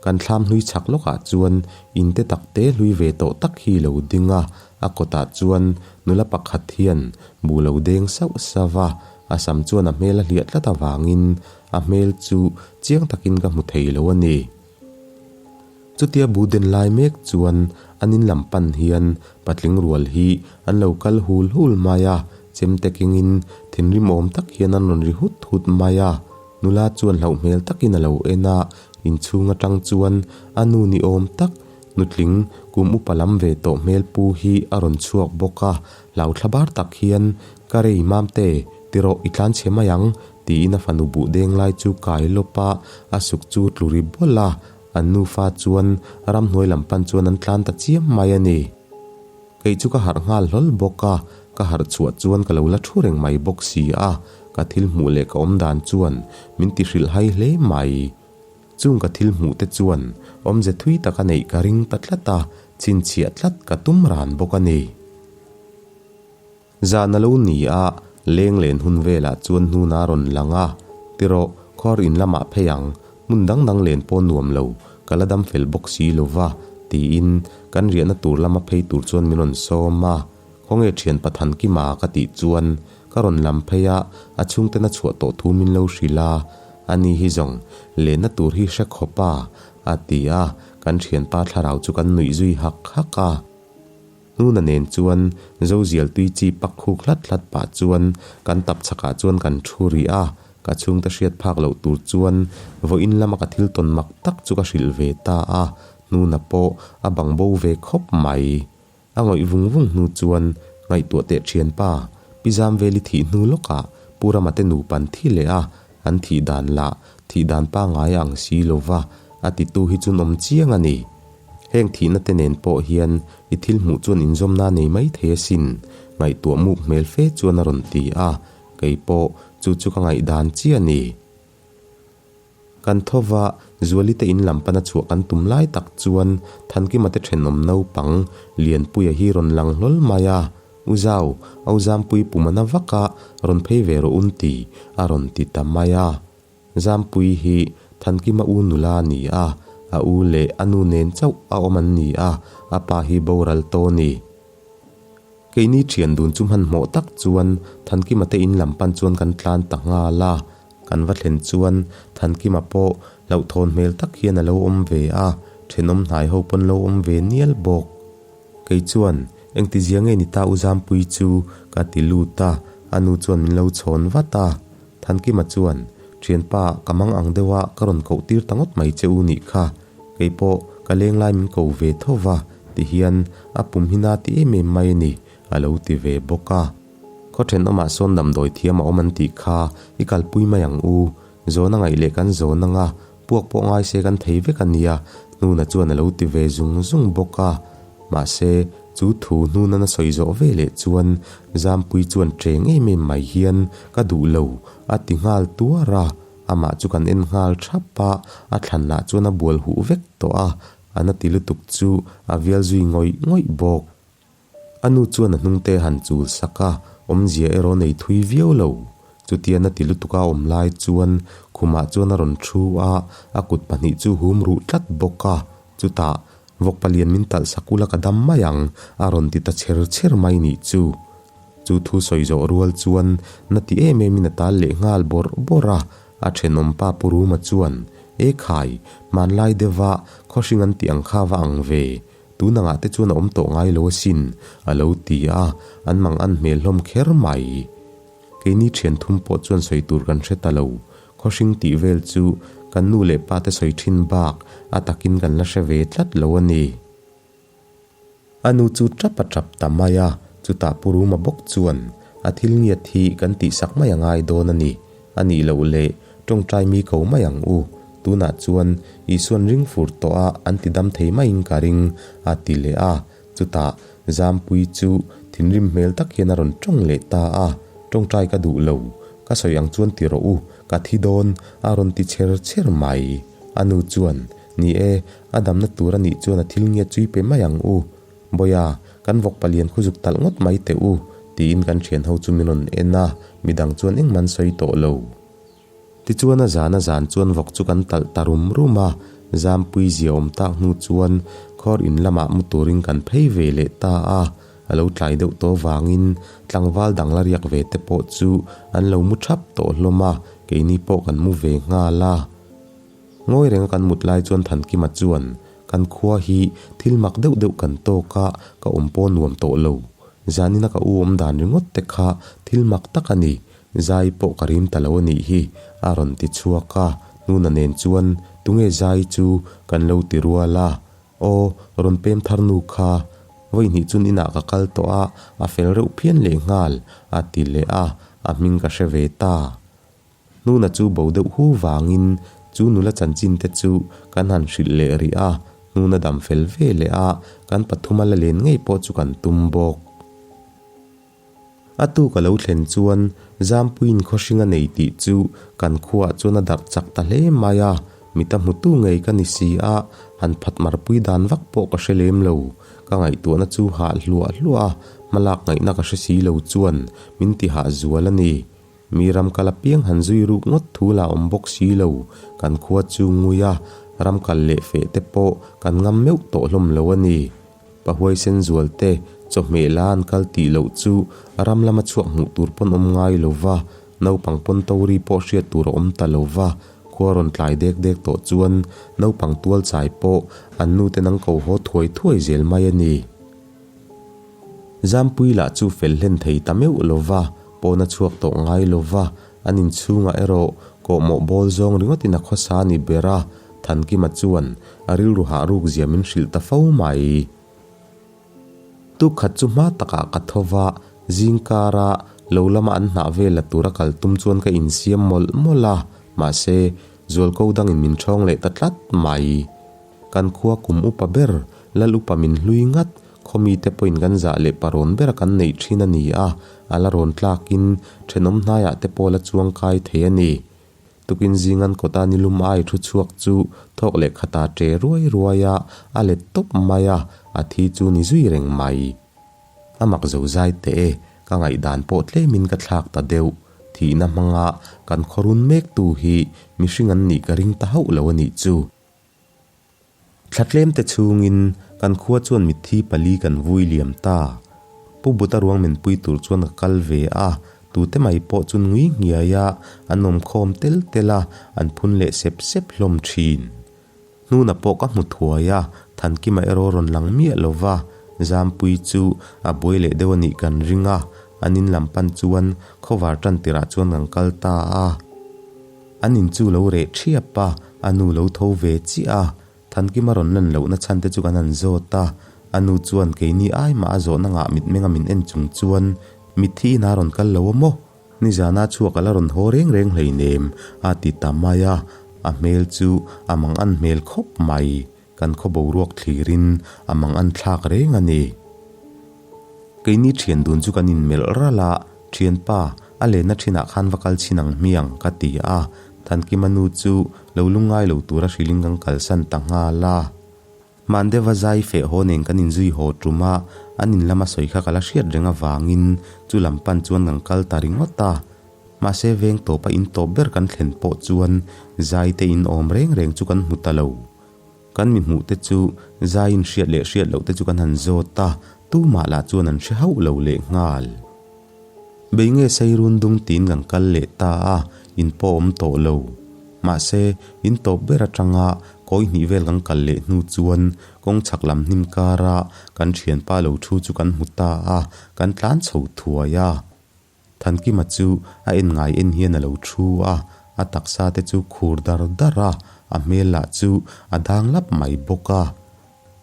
Kan thlam hlui chhak lawkah chuan in te tak te hlui ve tawh tak hi lo ding a, a kawtah chuan nula pakhat hian bu lo deng sauh sauh a, a sam chuan a hmel a hliah tlat avangin a hmel chu chiang takin ka hmu thei lo a ni. Chutia bu den lai mek chuan an in lam pan hian patling rual hi an lo kal hul hul mai a, chemte kengin thinrim awm tak hian an rawn ri hut hut mai a. Nula chuan hlauh hmel takin a lo en a, inchhung atang chuan a nu ni awm tak nutling kum upa lam ve tawh hmel pu hi a rawn chhuak bawk a, hlau thlabar tak hian ka rei mamte tirawh i tlanchhe mai ang tiin a fanu buh deng lai chu kai lawp a, a suk chu tlu ri bawlh a, an nufa chuan ramhnuai lam pan chuan an tlan ta chiam mai a ni. Kei chu ka harh nghal hlawl bawk a, ka harh chhuah chuan ka lo la thu reng mai bawk si a, ka thil hmuh leh ka awm dan chuan min ti hrilh hai hle mai. Chung ka thil hmuh te chuan awmze thui tak a neih ka ring ta tlat a, chhinchhiah tlat ka tum ran bawk a ni. Zan a lo ni a, leng len hun velah chuan hnuna a rawn lang a, Tirawh, khawr in lamah phei ang, hmun dang dang len pawh nuam lo, ka la dam fel bawk si lo va, tiin kan riahna tur lama phei tur chuan min rawn sawm a. Khawnge thian Pathan Kima ka tih chuan ka rawn lam phei a, a chhungten a chhuah tawh thu min lo hrilh a, ani hi zawng lenna tur hi hre khawp a, a ti a, kan thianpa thlarau chu kan nuih zui hak hak a. Hnuna nen chuan Zozial tui chi pak khuk hlat hlat pah chuan kan tap chhakah chuan kan thu rih a, ka chhungte hriat phak loh tur chuan vawiin lama ka thil tawn mak tak chu ka hrilh ve ta a, Hnuna pawh a bang bo ve khawp mai. A ngawih vung vung hnu chuan ngaihtuah teh thianpa, Pi Zamveli thih hnu lawkah Pu Rama te nupan thi leh a, an thih dan lah thih dan pangngai a ang si lova, a titu hi chu nawm chiang a ni. Heng thihna te nen pawh hian i thil hmuh chuan inzawmna nei mai thei asin, ngaihtuah muk hmel fe chuan a rawn ti a, kei pawh chu chu ka ngaihdan chiah a ni. Kan tho va, Zuali te in lam pana chhuah kan tum lai tak chuan Thankima te thenawm naupang Lianpuia hi rawn lang hlawl mai a, U Zau, Au Zampui pumana vaka rawn phei ve rawh un ti, a rawn ti ta mai a. Zampui hi Thankima u nula a ni a, a u leh a nu nen chauh a awm an ni a, a pa hi boral tawh a ni. Keini thian dun chu hmanhmawh tak chuan Thankima te in lam pan chuan kan tlan ta nghal a, kan va thlen chuan Thankima pawh hlauhthawn hmel tak hian a lo awm ve a, thenawm hnai ho pawn lo awm ve nial bawk. Kei chuan. Engtizia nge ni ta u Zampui chu? ka ti lut a, a nu chuan min lo chhawn vat a. Thankima chuan, Thianpa, ka mang ang deuh a, ka rawn koh tir ta ngawt mai che u nih kha. Kei pawh ka leng lai min ko ve tho va, ti hian a pum hi na ti em em mai a ni, a lo ti ve bawk a. Khaw thenawmah sawn damdawi thiam a awm an tih kha, i kalpui mai ang u. Zawn a ngaih leh kan zawn anga, puak pawh ngai se kan thei vek a nia, Hnuna chuan a lo ti ve zung zung bawk a. Mahse, chu thu Hnunan a sawi zawh ve leh chuan Zampui chuan ṭeng em em mai hian ka duh lo a ti nghal tuar a, amah chu kan en nghal ṭhap a, a thlan lah chuan a bual huh vek tawh a, a na ti lutuk chu a vial zui ngawih ngawih bawk. A nu chuan a hnungte a han chul sak a, awmzia erawh nei thui viau lo. Chutia na ti lutuk a awm lai chuan khumah chuan a rawn thu a, a kut pahnih chu hum ruh tlat bawk a. Chutah, Vawk palian min talh sak ula ka dam mai ang, a rawn ti ta chher chher mai nih chu. Chu thu sawi zawh rual chuan na ti em em in a tal leh nghal bawrh bawrh a, a thenawm pa Pu Ruma chuan, E khai, hmanlai deuha khawhring an tih ang kha va ang ve, Tun angah te chuan a awm tawh ngai lo asin, a lo ti a, an mang an hmel hlawm kher mai. Keini thian thum pawh chuan sawi tur kan hre ta lo. Khawhring tih vel chu kan nu leh pa te sawi thin bak a takin kan la hre ve tlat lo a ni. A nu chu tap a tap ta mai a, chutah Pu Ruma bawk chuan a thil ngiat hi kan tihsak mai a ngai dawn a ni. A nih loh leh tawngtai mi ko mai ang u, tunah chuan Isuan ring fur tawh a an ti dam thei maiin ka ring, a ti leh a. Chutah Zampui chu thinrim hmel tak hian a rawn tawng leh ta a, Tawngtai ka duh lo, ka sawi ang chuan ti rawh u, ka thi dawn, a rawn ti chher chher mai. A nu chuan, Ni e, a damna tur a nih chuan a thil nge chui pe mai ang u, Bawiha, kan vawk palian khu zuk talh ngawt mai teh u, tiin kan thian ho chu min rawn en a, midang chuan engmah an sawi tawh lo. Tichuan a zan a zan chuan vawk chu kan talh ta rum rum a, Zampui zia awm tak hnu chuan khawr in lamah mu turin kan phei ve leh ta a, a lo tlai deuh tawh vangin tlangval dang la riak ve te pawh chu an lo mu thap tawh hlawm a, keini pawh kan mu ve nghal a. Ngawi renga kan mut lai chuan Thankima chuan Kan khua hi thil mak deuh deuh kan tawk a, ka awm pawh nuam tawh lo. Zanina ka u awm dan ringawt te kha thil mak tak a ni, zai pawh ka rim ta lo a nih hi, a rawn ti chhuak a. Nuna nen chuan tunge zai chu kan lo ti rual a, Aw, rawn pem thar nu kha, vawi hnih chun inah ka kal tawh a, a fel reuh phian lehnghal, a ti leh a, a hming ka hre ve ta. Hnuna chu bo deuh hu vangin chu nula chanchin te chu kan han hrilh leh rih a, hnuna dam fel ve leh a, kan pathuma la len ngei pawh chu kan tum bawk. A tuk a lo thlen chuan Zampuiin khawhring a nei tih chu kan khuaah chuan a darh chak ta hle mai a, mita hmutu ngei ka ni si a, han phat marpui dan vak pawh ka hre lem lo. Ka ngaihtuahna chu hah hluah hluah a, hmalak ngaihna ka hre si lo chuan min ti hah zual a ni. Mi ram kal apiang han zui ruk ngawt thu lah awm bawk si lo, kan khua chu ngui a, ram kal leh feh te pawh kan ngam meuh tawh hlawm lo a ni. Pahuaisen zual te, chawhmeh la an kal tih loh chu ram lama chhuak hmuh tur pawn awm ngai lo va, naupang pawn tori pawh hriat tur a awm ta lo va, khua rawn tlai dek dek tawh chuan naupang tual chai pawh an nu ten an ko haw thuai thuai zel mai a ni. Zampui lah chu fel hlen thei ta meuh lo va, pawn a chhuak tawh ngai lo va, an inchhungah erawh kawhmawh bawl zawng ringawtin a khawsa a ni ber a, Thankima chuan a rilru hah ruk zia min hrilh ta fo mai. Tukkhat chu hma takah ka tho va, zingkara lo lama an hnah vel la tura kal tum chuan ka insiam mawlh mawlh a, mahse, zualko dangin min ṭhawng leh ta tlat mai. Kan khua kum upa ber, lal upa min hlui ngat, Khawmite pawhin kan zah leh parawn bera kan neih thin a ni a, a la rawn tlakin thenawm hnaiah te pawh la chuang kai thei a ni. Tukin zingan kawta nilum ai thu chhuak chu thawk leh khata ṭe ruai ruai a, a let tawp mai a, a thi chu ni zui reng mai. A mak zo zai teh e, ka ngaihdan pawh tlemin ka thlak ta deuh. Thihna hmanga kan khawrun mektu hi mihring an nih ka ring ta hauh lo a nih chu. Thla tlemte chhungin kan khua chuan mitthi pali kan vui liam ta. Pu Buta ruang min pui tur chuan ka kal ve a, tute mai pawh chu ngui nghiai a, an awm khawm tel tel a, an phun leh sep sep hlawm thin. Hnuna pawh ka hmu thuai a, Thankima erawh rawn lang miah lo va. Zampui chu a buai leh deuh a nih kan ring a, an in lam pan chuan khawvar tan tirah chuan kan kal ta a. An in chu lo reh thiap a, a nu lo tho ve chiah a. Thankima rawn lan lohna chhan te chu kan han zawt a, a nu chuan keini ai mah a zawhna ngah mitmenga min en chung chuan mitthi inah a rawn kal lo a maw? Nizana chhuak a la rawn haw reng reng hleinem a ti ta mai a, a hmel chu a mang an hmel khawp mai. Kan khaw boruak thlirin a mang an thlak reng a ni. Keini thian dun chu kan inmelh ralh a, Thianpa, a lenna thinah khan va kal chhin ang hmiang, ka ti a. Thankima nu chu lo lungngai lo tura hrilhin kan kalsan ta nghal a. Mandeva zai feh haw nen kan inzui haw tum a, an in lama sawi kha ka la hriat reng avangin chu lam pan chuan kan kal ta ringawt a. Mahse veng tawpa in tawp ber kan thlen pawh chuan zai te in awm reng reng chu kan hmu ta lo. Kan mi hmuh te chu zai in hriat leh hriat loh te chu kan han zawt a, tumah lah chuan an hre hauh lo leh nghal. Bei nge sei run dung tiin kan kal leh ta a, in pawh awm tawh lo. Mahse, in tawp ber atanga kawi hnih vel kan kal leh hnu chuan kawng chhak lam hnim kara kan thianpa lo thu chu kan hmu ta a, kan tlan chho thuai a. Thankima chu a en ngai en hian a lo thu a, a taksa te chu khur dar dar a, a hmel lah chu a dang lap mai bawk a.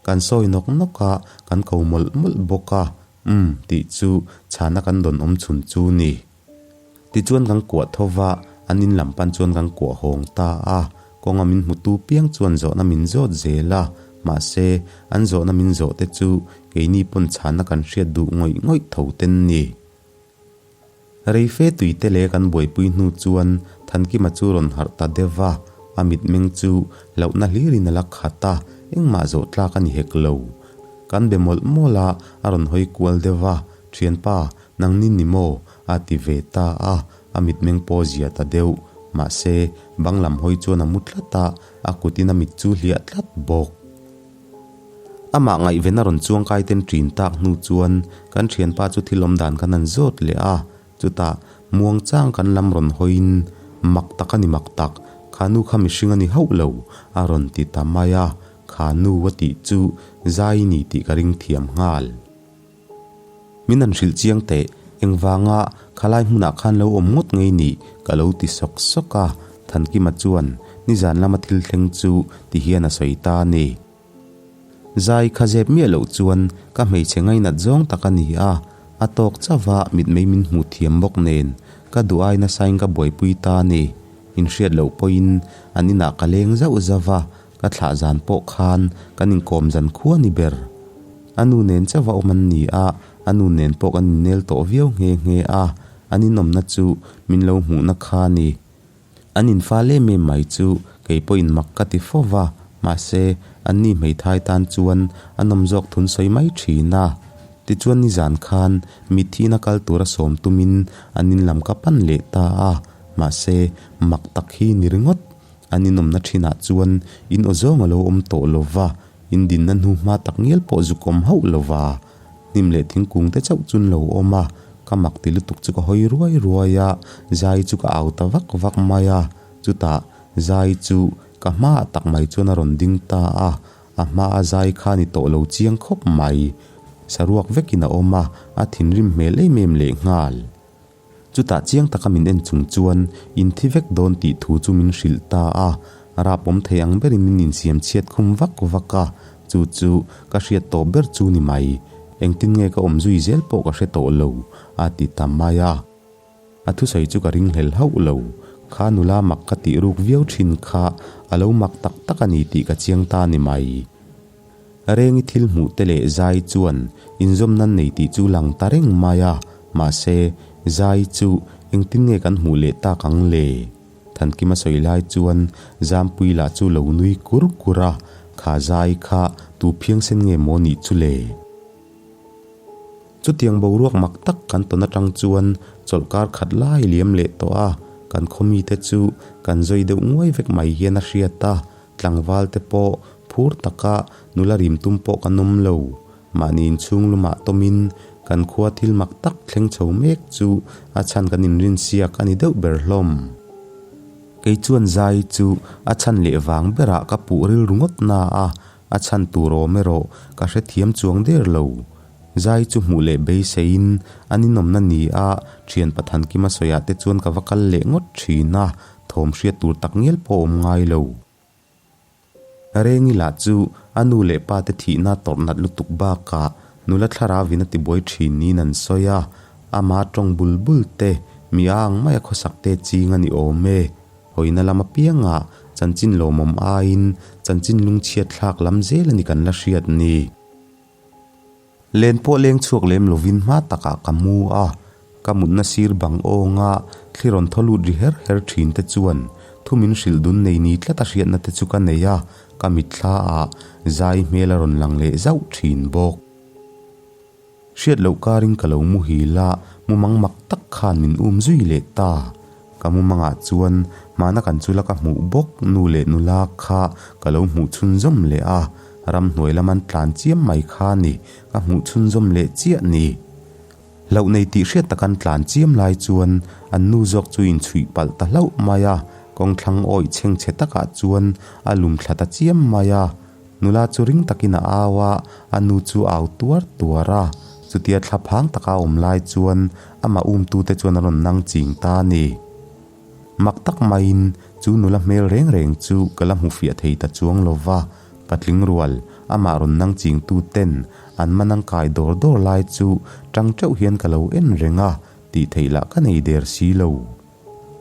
Kan sawi nawk nawk a, kan ko mawlh mawlh bawk a, Umm tih chu chhana kan dawn awm chhun chu ni. Tichuan kan kuah tho va, an in lam pan chuan kan kuah hawng ta a, kawnga min hmutu piang chuan zawhna min zawt zel a, mahse an zawhna min zawh te chu keini pawn chhana kan hriat duh ngawih ngawih tho ten ni. Reife tuite leh kan buaipui hnu chuan Thankima chu rawn harh ta deuh va, a mitmeng chu hlauhna hlirin a la khat a, engmah zawh tlak a ni hek lo. Kan be mawlh mawlh a, a rawn hawi kual deuh va, Thianpa, nangni ni maw? a ti ve ta a, a mitmeng pawh zia ta deuh. Mahse, bang lam hawi chuan a mu tlat a, a kutin a mit chu hliah tlat bawk. Amah ngaihven a rawn chuang kai ten ṭin tak hnu chuan kan ṭhianpa chu thil awm dan khan an zawt leh a, chutah muang chang kan lam rawn hawiin mak tak a ni mak tak, kha nu kha mihring a ni hauh lo a rawn ti ta mai a, kha nu a tih chu zai ni tih ka ring thiam nghal. Min han hrilh chiang teh, engvanga khalai hmunah khan lo awm ngawt ngei nih ka lo ti sawk sawk a, Thankima chuan nizan lama thil thleng chu ti hian a sawi ta a ni. Zai kha zep miah loh chuan ka hmeichhe ngainat zawng tak a ni a, a tawk chauh a mitmei min hmuh thiam bawk nen ka duh ai nasain ka buaipui ta a ni. Inhriat loh pawhin an inah ka leng zauh zauh a, Ka thlah zan pawh khan kan inkawm zan khua ni ber. A nu nen chauh a awm an ni a, a nu nen pawh kan innel tawh viau nghe nghe a, an inawmna chu min lo hmuhna kha a ni. An infal em em mai chu kei pawhin mak ka ti fo va, mahse anni hmeithai tan chuan a nawm zawk thun sawi mai thin a. Tichuan nizan khan mitthihna kal tura sawm tumin an in lam ka pan leh ta a, mahse mak tak hi ni ringawt. An inawmna thinah chuan in aw zawng a lo awm tawh lo va, in dinna hnu hma tak ngial pawh zuk awm hauh lo va. Hnim leh thingkung te chauh chun lo awm a, ka mak ti lutuk chu ka hawi ruai ruai a, zai chu ka au ta vak vak mai a. Chutah zai chu ka hmaah tak mai chuan a rawn ding ta a, a hmaa zai kha ni tawh lo chiang khawp mai. Saruak vekin a awm a, a thinrim hmel em em lehnghal. Chutah chiang taka min en chung chuan in thi vek dawn tih thu chu min hrilh ta a, rap awm thei ang berin min insiam chhiat khum vak vak a, chu chu ka hriat tawh ber chu ni mai. Engtin nge ka awm zui zel pawh ka hre tawh lo, a ti ta mai a. A thusawi chu ka ringhlel hauh lo. Kha nula mak ka tih ruk viau thin kha a lo mak tak tak a ni tih ka chiang ta ni mai. Rengi thil hmuh te leh zai chuan inzawm nan nei tih chu lang ta reng mai a, mahse, zai chu engtin nge kan hmuh leh tak ang le? Thankima sawi lai chuan Zampui lah chu lo nui kur kur a, kha zai kha tu phiangsen nge maw nih chu le? Chutiang boruak mak tak kan tawn atang chuan chawlhkar khat lai liam leh tawh a, kan khaw mite chu kan zawi deuh nguai vek mai hian a hriat a, Tlangval te pawh phur taka nula rim tum pawh kan awm lo. Mahni inchhung lumah tawmin kan khua thil mak tak thleng chho mek chu a chhan kan inrin siak a ni deuh ber hlawm. Kei chuan zai chu a chhan leh vang berah ka puh rilru ngawt na a. A chhan tur awm erawh ka hrethiam chuang der lo. Zai chu hmuh leh beiseiin a ninawmna ni a, thian Pathankima sawiah te chuan ka va kal leh ngawt thin a, thawm hriat tur tak ngial pawh a awm ngai lo. Rengi lah chu a nu leh pa te thihna tawrh nat lutuk bakah nula thlarauin a tibuai thin niin an sawi a, ama tawng bul bul te, mi a ang maia khawsak te ching a ni awm e. Hawina lam apiangah chanchin lawmawm aiin chanchin lungchhiat thlak lam zel a ni kan la hriat ni. Len pawh leng chhuak lem lovin hma takah ka mu a, ka mutna sir bang awnga thli rawn thaw lut ri her her thin te chuan thu min hrilh dun nei ni tlat a hriatna te chu ka nei a, ka mitthla ah zai hmel a rawn lang leh zauh thin bawk. Hriat loh karin ka lo muhil a, mumang mak tak khan min um zui leh ta. Ka mumangah chuan hmana kan chula ka hmuh bawk nu leh nula kha ka lo hmuh chhunzawm leh a, ramhnuai lam an tlan chiam mai kha ni, ka hmuh chhunzawm leh chiah ni. Hlauh nei tih hriat tak an tlan chiam lai chuan an nu zawk chu inchhuih palh ta hlauh mai a, kawngthlang awih chhengchhe takah chuan a lum thla ta chiam mai a. Nula chu ring takin a au a, a nu chu a au tuar tuar a. Chutia thla phang taka a awm lai chuan amah umtute chuan a rawn nang ching ta a ni. Mak tak maiin chu nula hmel reng reng chu ka la hmu fiah thei ta chuang lo va, patling rual amah rawn nang chingtu ten an man ang kai dawr dawr lai chu tang teuh hian ka lo en reng a, tih theih lah ka nei der si lo.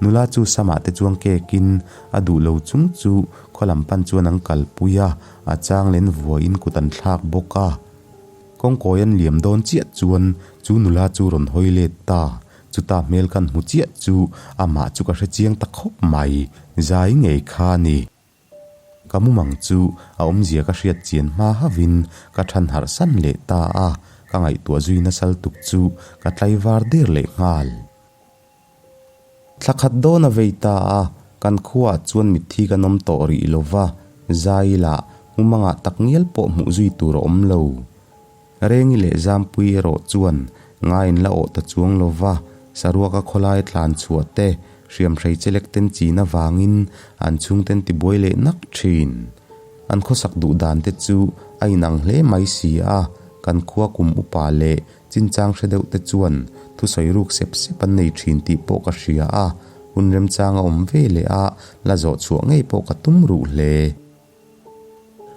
Nula chu samah te chuan kekin a duh lo chung chu khaw lam pan chuan an kalpui a, a chang len vuain kut an thlak bawk a. Kawngkawi an liam dawn chiah chuan chu nula chu rawn hawi let ta, chuta hmel kan hmu chiah chu amah chu ka hre chiang ta khawp mai, zai ngei kha a ni. Ka mumang chu a awmzia ka hriat chian hma hauhin ka than harh san leh ta a, ka ngaihtuah zui nasal tuk chu ka tlaivar der leh nghal. Thla khat dawn a vei ta a, kan khuaah chuan mitthi kan awm tawh rih lo va, zai lah mumangah tak ngial pawh hmuh zui tur a awm lo. Rengi leh Zampui erawh chuan ngaiin la awh ta chuang lo va, saruaka khawlai tlan chhuah te, hriamhrei chelek ten chin avangin an chhungten tibuai leh nak thin. An khawsak duh dan te chu a inang hle mai si a, kan khua kum upa leh Chinchang hre deuh te chuan thusawi ruk sep sep an nei thin tih pawh ka hria a, hun remchang a awm ve leh a, la zawh chhuah ngei pawh ka tum ruh hle.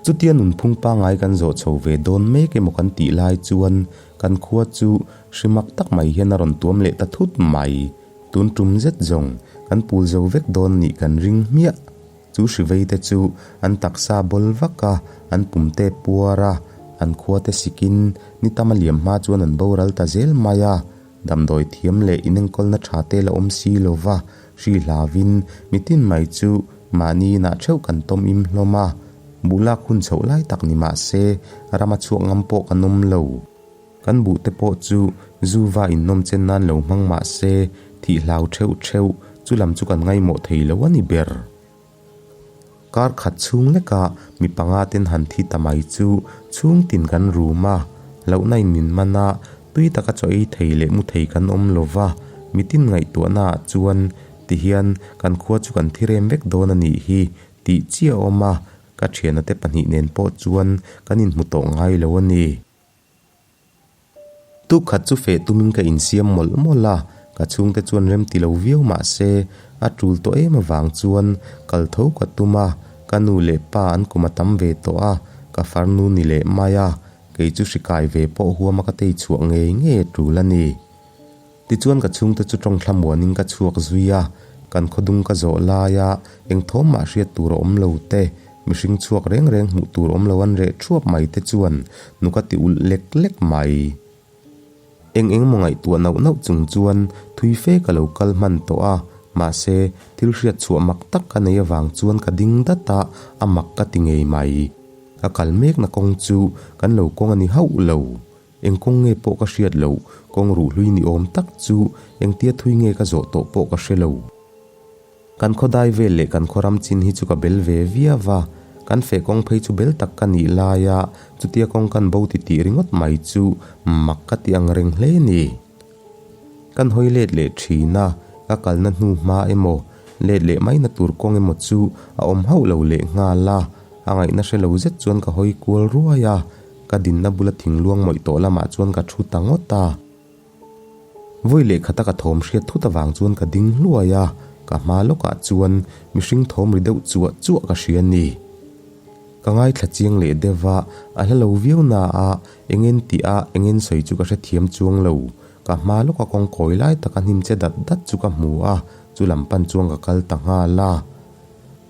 Chutia nunphung pangngai kan zawh chho ve dawn mek emaw kan tih lai chuan kan khua chu hri mak tak mai hian a rawn tuam leh ta thut mai. Tun tum zet zawng kan pul zo vek dawn nih kan ring hmiah. Chu hrivei te chu an taksa bawl vak a, an pum te puar a, an khua te sikin ni tam a liam hma chuan an boral ta zel mai a. Damdawi thiam leh inenkawlna tha te la awm si lo va, hri hlavin mitin mai chu mahni inah theuh kan tawm im hlawm a. Buh lak hun chhoh lai tak ni mah se, rama chhuak ngam pawh kan awm lo. Kan buh te pawh chu zu va innawm chen nan lo hmang mah se, thih hlau theuh theuh, chu lam chu kan ngaihmawh thei lo a ni ber. Kar khat chhung lekah mi panga ten han thi ta mai chu chhung tin kan rum a, hlauhna in min man a, tui taka chaw ei thei leh mu thei kan awm lo va, mitin ngaihtuahna ah chuan tihian kan khua chu kan thi rem vek dawn a nih hi tih chiah a awm a, ka thiana te pahnih nen pawh chuan kan inhmu tawh ngai lo a ni. Tuk khat chu feh tumin ka insiam mawlh mawlh a, ka chhungte chuan rem ti lo viau mah se a tul tawh em avang chuan kal tho ka tum a, ka nu leh pa an kum a tam ve tawh a, ka farnu ni leh mai a, kei chu hri kai ve pawh huama ka tei chhuah ngei ngei a tul a ni. Tichuan ka chhungte chu tawng thlamuanin ka chhuak zui a, kan khawdung ka zawh laia eng thawm mah hriat tur a awm lo te, mihring chhuak reng reng hmuh tur awm lo an reh thuap mai te chuan nu ka ti ulh lek lek mai. Eng eng maw ngaihtuah nauh nauh chung chuan thui fe ka lo kal hman tawh a, mahse thil hriat chhuah mak tak ka nei avang chuan ka ding dat a, a mak ka ti ngei mai. Ka kal mekna kawng chu kan lo kawng a ni hauh lo. Eng kawng nge pawh ka hriat loh, kawng ruh hlui ni awm tak chu engtia thui nge ka zawh tawh pawh ka hre lo. Kan khaw dai vel leh kan khaw ram chin hi chu ka bel ve viau va, kan feh kawng phei chu bel tak ka nih laia chutia kawng kan bo ti tih ringawt mai chu mak ka ti ang reng hle ni. Kan hawi let leh thin a, ka kalna hnu hma emaw, let leh maina tur kawng emaw chu a awm hauh lo leh nghal a. A ngaihna hre lo zet chuan ka hawi kual ruai a, ka dinna bula thingluang mawih tawh lamah chuan ka thu ta ngawt a. Vawi leh khata ka thawm hriat thut avang chuan ka ding hluai a, ka hma lawkah chuan mihring thawm ri deuh chuah chuah ka hria a ni. Ka ngaithla chiang leh deuh a, a hla lo viau na a, engen tih a engen sawi chu ka hrethiam chuang lo. Ka hma lawka kawng kawi lai taka hnim che dat dat chu ka hmu a, chu lam pan chuan ka kal ta nghal a.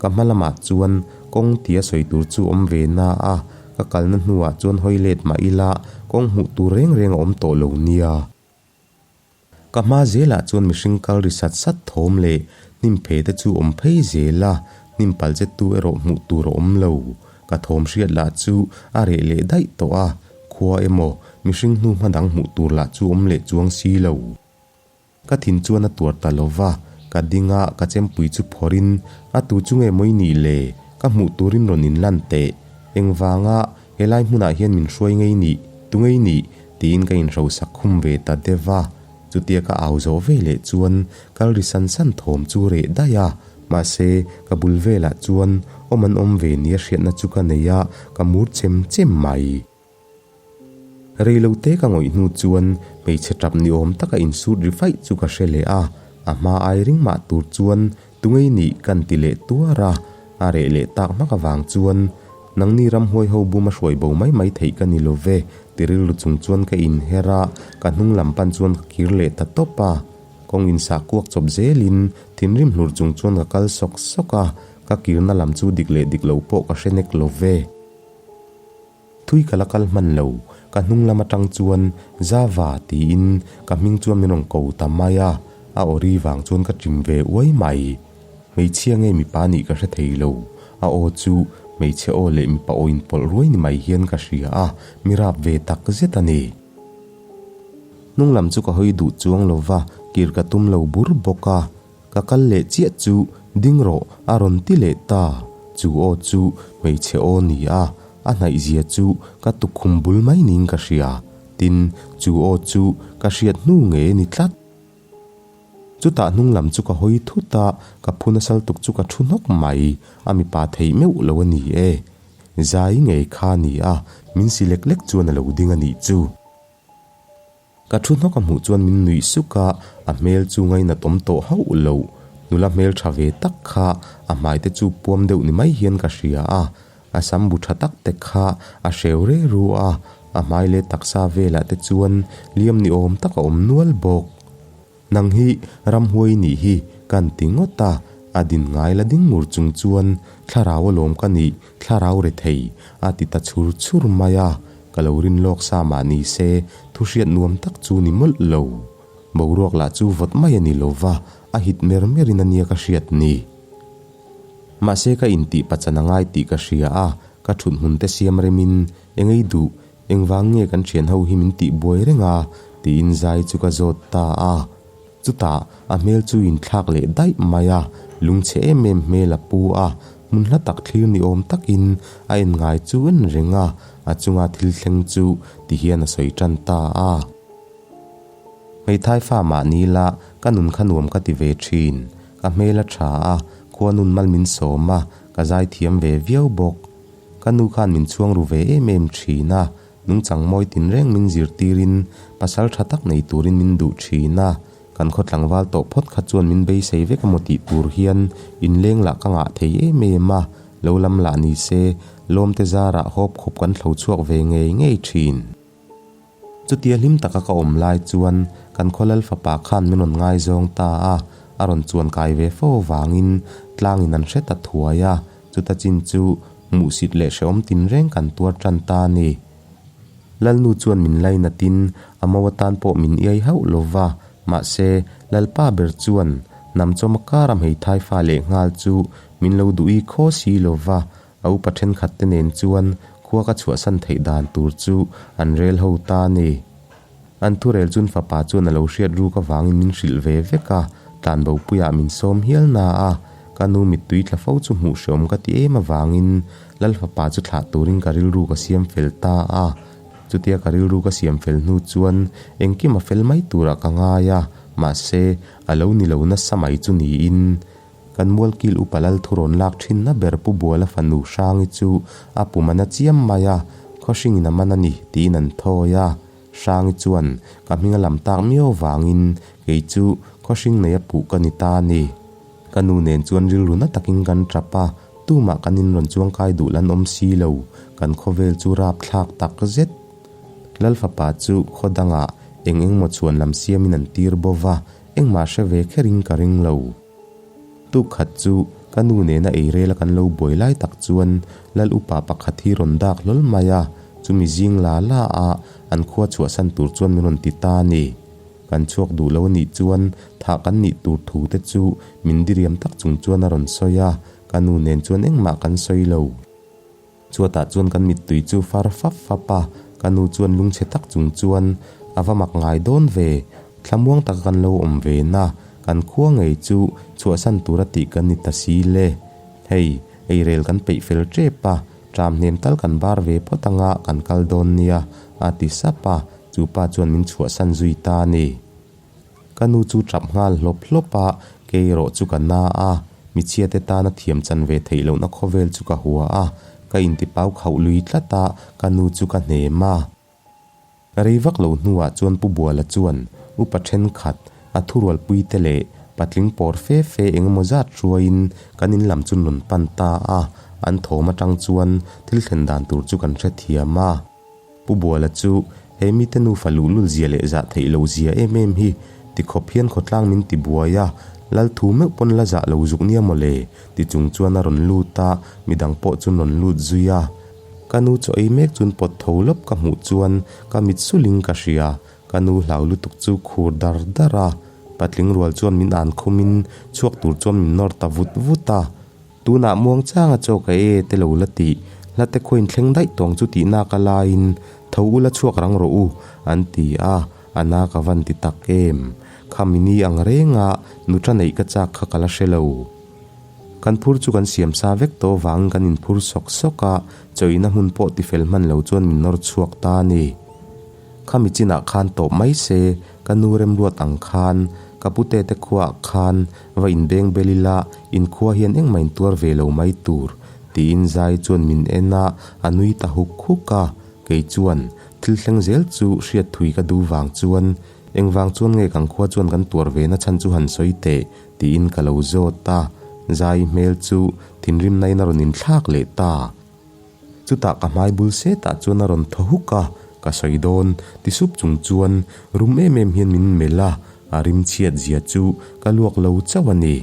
Ka hma lamah chuan kawng tia sawi tur chu awm ve na a, ka kalna hnuah chuan hawi let mah ila kawng hmuh tur reng reng a awm tawh lo nia. Ka hma zelah chuan mihring kal ri sat sat thawm leh hnim phe te chu awm phei zel a, hnim pal che tu erawh hmuh tur a awm lo. Ka thawm hriat lah chu a reh leh daih tawh a, khua emaw mihring hnu hma dang hmuh tur lah chu awm leh chuang si lo. Ka thin chuan a tuar ta lo va, ka ding a, ka chempui chu phawrhin, A tu chu nge mawi nih le? Ka hmuh turin rawn inlan teh. Engvanga helai hmunah hian min hruai ngei nih? Tu ngei nih? tiin ka inhrosak khum ve ta deuh va. Chutia ka au zawh ve leh chuan kal ri san san thawm chu reh daih a, mahse ka bul velah chuan awm an awm ve nia hriatna chu ka nei a, ka mur chem chem mai. Reilo te ka ngawih hnu chuan hmeichhe tap ni awm taka insut ri faih chu ka hre leh a, a hma ai ring mah tur chuan tungei nih kan ti leh tuar a, a reh leh tak hmak avang chuan nangni ramhuai ho buma hruai bo mai mai theih ka ni lo ve ti rilru chung chuan ka inher a, ka hnung lam pan chuan ka kir leh ta tawp a, kawng insah kuak chawp zelin thinrim hlur chung chuan ka kal sawk sawk a, ka kirna lam chu dik leh dik lo pawh ka hre nek lo ve. Thui ka la kal hman lo, ka hnung lam atang chuan Zava tiin ka hming chuan min rawn ko ta mai a, a aw ri vang chuan ka chim ve uai mai. Hmeichhia nge mipa nih ka hre thei lo, a aw chu hmeichhe aw leh mipa aw inpawlh ruai ni mai hian ka hria a, mi rap ve tak zet a ni. Hnung lam chu ka hawi duh chuang lo va, kir ka tum lo bur bawk a. Ka kal leh chiah chu ding rawh a rawn ti leh ta, chu aw chu hmeichhe aw ni a, a hnaih zia chu ka tukkhum bul mai niin ka hria, tin chu aw chu ka hriat hnu nge ni tlat. Chutah hnung lam chu ka hawi thut a, ka phu nasal tuk chu ka thu hnawk mai, a mipa theih meuh lo a ni e. Zai ngei kha ni a, min si lek lek chuan a lo ding a nih chu. Ka thu hnawk a hmuh chuan min nuih suk a, a hmel chu ngainat awm tawh hauh lo. Nula hmel tha ve tak kha a hmai te chu puam deuh ni mai hian ka hria a, a sam bu tha tak te kha a hreu re ru a, a hmai leh taksa velah te chuan liam ni awm tak a awm nual bawk. Nang hi ramhuai nih hi kan ti ngawt a, a din ngai la ding ngur chung chuan thlarau alawm ka nih, thlarau rethei a ti ta chhur chhur mai a, ka lo rin lawk sa mah ni se thu hriat nuam tak chu ni mawlh lo. Boruak lah chu vawt mai a ni lo va, a hit mer mer in a nia ka hriat ni. Mahse ka intih pachan a ngai tih ka hria a, ka thut hmun te siam remin engei duh Engvang nge kan thian ho hi min tih buai reng a? tiin zai chu ka zawt ta a. Chutah a hmel chu inthlak leh daih mai a, lungchhe em em hmel a pu a, hmun hla tak thlir ni awm takin a en ngai chu en reng a, a chunga thil thleng chu ti hian a sawi tan ta a. Hmeithai fa mah ni la, ka nun kha nuam ka ti ve thin. Ka hmel a tha a, khua nun mal min sawm a, ka zai thiam ve viau bawk. Ka nu khan min chhuang ru ve em em thin a, nungchang mawi tinreng min zirtirin pasal tha tak nei turin min duh thin a, kan khaw tlangval tawh phawt kha chuan min beisei vek emaw tih tur hian inleng lah ka ngah thei em em a, lo lam lah ni se lawmte zarah hawp khawp kan thlo chhuak ve ngei ngei thin. Chutia hlim taka ka awm lai chuan kan khaw lal fapa khan min rawn ngaizawng ta a, a rawn chuan kai ve fo vangin tlangin an hre ta thuai a, chuta chin chu hmuhsit leh hrehawm tinreng kan tuar tan ta a ni. Lalnu chuan min lainatin a mo atan pawh min iai hauh lo va, mahse Lalpa ber chuan hnamchawma kara hmeithai fa leh nghal chu min lo duh i khaw si lo va, A upa thenkhat te nen chuan khua ka chhuahsan theih dan tur chu an rel ho ta a ni. An thurel chun fapa chuan a lo hriat ruk avangin min hrilh ve vek a, tlanbopuiah min sawm hial na a, ka nu mittui tla fo chu hmuh hreawm ka ti em avangin Lal fapa chu thlah turin ka rilru ka siam fel ta a. Chutia ka rilru ka siam fel hnu chuan engkim a fel mai turah ka ngai a, mahse a lo ni lo nasa mai chu niin. Kan Mualkil upa Lal thurawn lak thinna ber Pu Buala fanu Hrangi chu a pum a na chiam mai a, khawhringin a man a ni tiin an thawi a. Hrangi chuan ka hming a lam tak miau vangin kei chu khawhring nei a puh ka ni ta a ni. Ka nu nen chuan rilru na takin kan tap a, tumah kan inrawn chuangkai duh lan awm si lo, kan khawvel chu rapthlak tak zet. Lal fapa chu khaw dangah eng engmaw chhuan lam siamin an tir bo va, engmah hre ve kherin ka ring lo. Tuk khat chu ka nu nena ei rela kan lo buai lai tak chuan Lal upa pakhat hi rawn dak hlawl mai a, chumi zing la la a an khua chhuahsan tur chuan min rawn ti ta a ni. Kan chhuak duh lo anih chuan thah kan nih tur thu te chu min diriam tak chung chuan a rawn sawi a, ka nu nen chuan engmah kan sawi lo. Chuatah chuan kan mittui chu far fap fap a, ka nu chuan lungchhe tak chung chuan a va mak ngai dawn ve, thlamuang taka kan lo awm ve na, kan khua ngei chu chhuahsan tura tih kan ni ta si le. Hei, eirel kan peih fel tep a, tram hnem tal kan bar ve phawt anga kan kal dawn nia, a ti sap a, chu pa chuan min chhuahsan zui ta a ni. Ka nu chu tap nghal hlawp hlawp a, kei erawh chu ka na a, michhiate tana thiam chan ve theih lohna khawvel chu ka hua a, ka intipau khauh lui tlat a, ka nu chu ka hnem a. Rei vak lo hnuah chuan Pu Buala chuan upa thenkhat, a thurualpuite leh patling pawr fe fe eng emaw zat hruaiin kan in lam chu rawn pan ta a, an thawm atang chuan thil thlen dan tur chu kan hrethiam a. Pu Buala chu he mite nufa luhlul zia leh zah theih loh zia em em hi ti khawp hian khawtlang min ti buai a, lal thu meuh pawn la zah lo zuk nia maw le ti chung chuan a rawn lut a, midang pawh chu rawn lut zui a. Ka nu chaw ei mek chun pawt tho lawp ka hmuh chuan ka mit sulin ka hria, ka nu hlau lutuk chu khur dar dar a, patling rual chuan min an khumin chhuak tur chuan min nawr ta vut vut a. Tunah muang changa chaw ka e te lo la tih, hla te khaw inthleng daih tawng chu tih nak a laiin tho ula chhuak rang rawh u, an ti a, a na ka van ti tak em. Khami ni ang renga nuṭa neih ka chak kha ka la hre lo. Kan phur chu kan siam sa vek tawh vangin kan inphur sawk sawk a, chawihna hmun pawh tifel hman lo chuan min nawr chhuak ta a ni. Khami chinah khan tawp mai se, ka nu remruat ang khan, ka pute te khuaah khan va inbeng bel ila, inkhua hian engmah intuar ve lo mai tur, tiin Zai chuan min en a, a nui ta huk huk a. Kei chuan thil thleng zel chu hriat thui ka duh vang chuan, engvang chuan nge kan khua chuan kan tuar ve na chhan chu han sawi teh, tiin ka lo zawt a. Zai hmel chu thinrimna in a rawn inthlak leh ta. Chutah ka hmai bul setah chuan a rawn thaw huk a, ka sawi dawn ti sup chung chuan rum em em hian min melh a, a rim chhiat zia chu ka luak lo chauh a ni.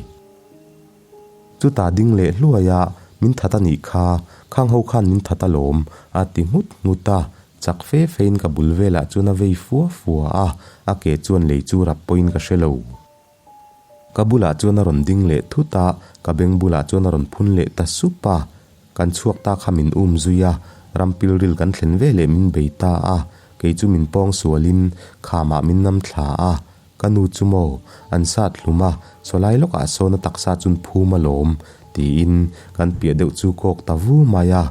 Chutah ding leh hluai a, min that a nih kha, khang ho khan min that alawm a ti nghut nghut a, chak fe fein ka bul velah chuan a vei fua fua a, a ke chuan lei chu rap pawhin ka hre lo. Ka bulah chuan a rawn ding leh thut a, ka beng bulah chuan a rawn phun leh ta sup a. Kan chhuak ta kha min um zui a, ram pilril kan thlen ve leh min bei ta a, kei chu min pawng sualin khamah min nam thla a. Ka nu chu maw, an sat hlum a, sawlai lawkah sawn a taksa chun phum alawm, tiin kan piah deuh chu kawk ta vu mai a.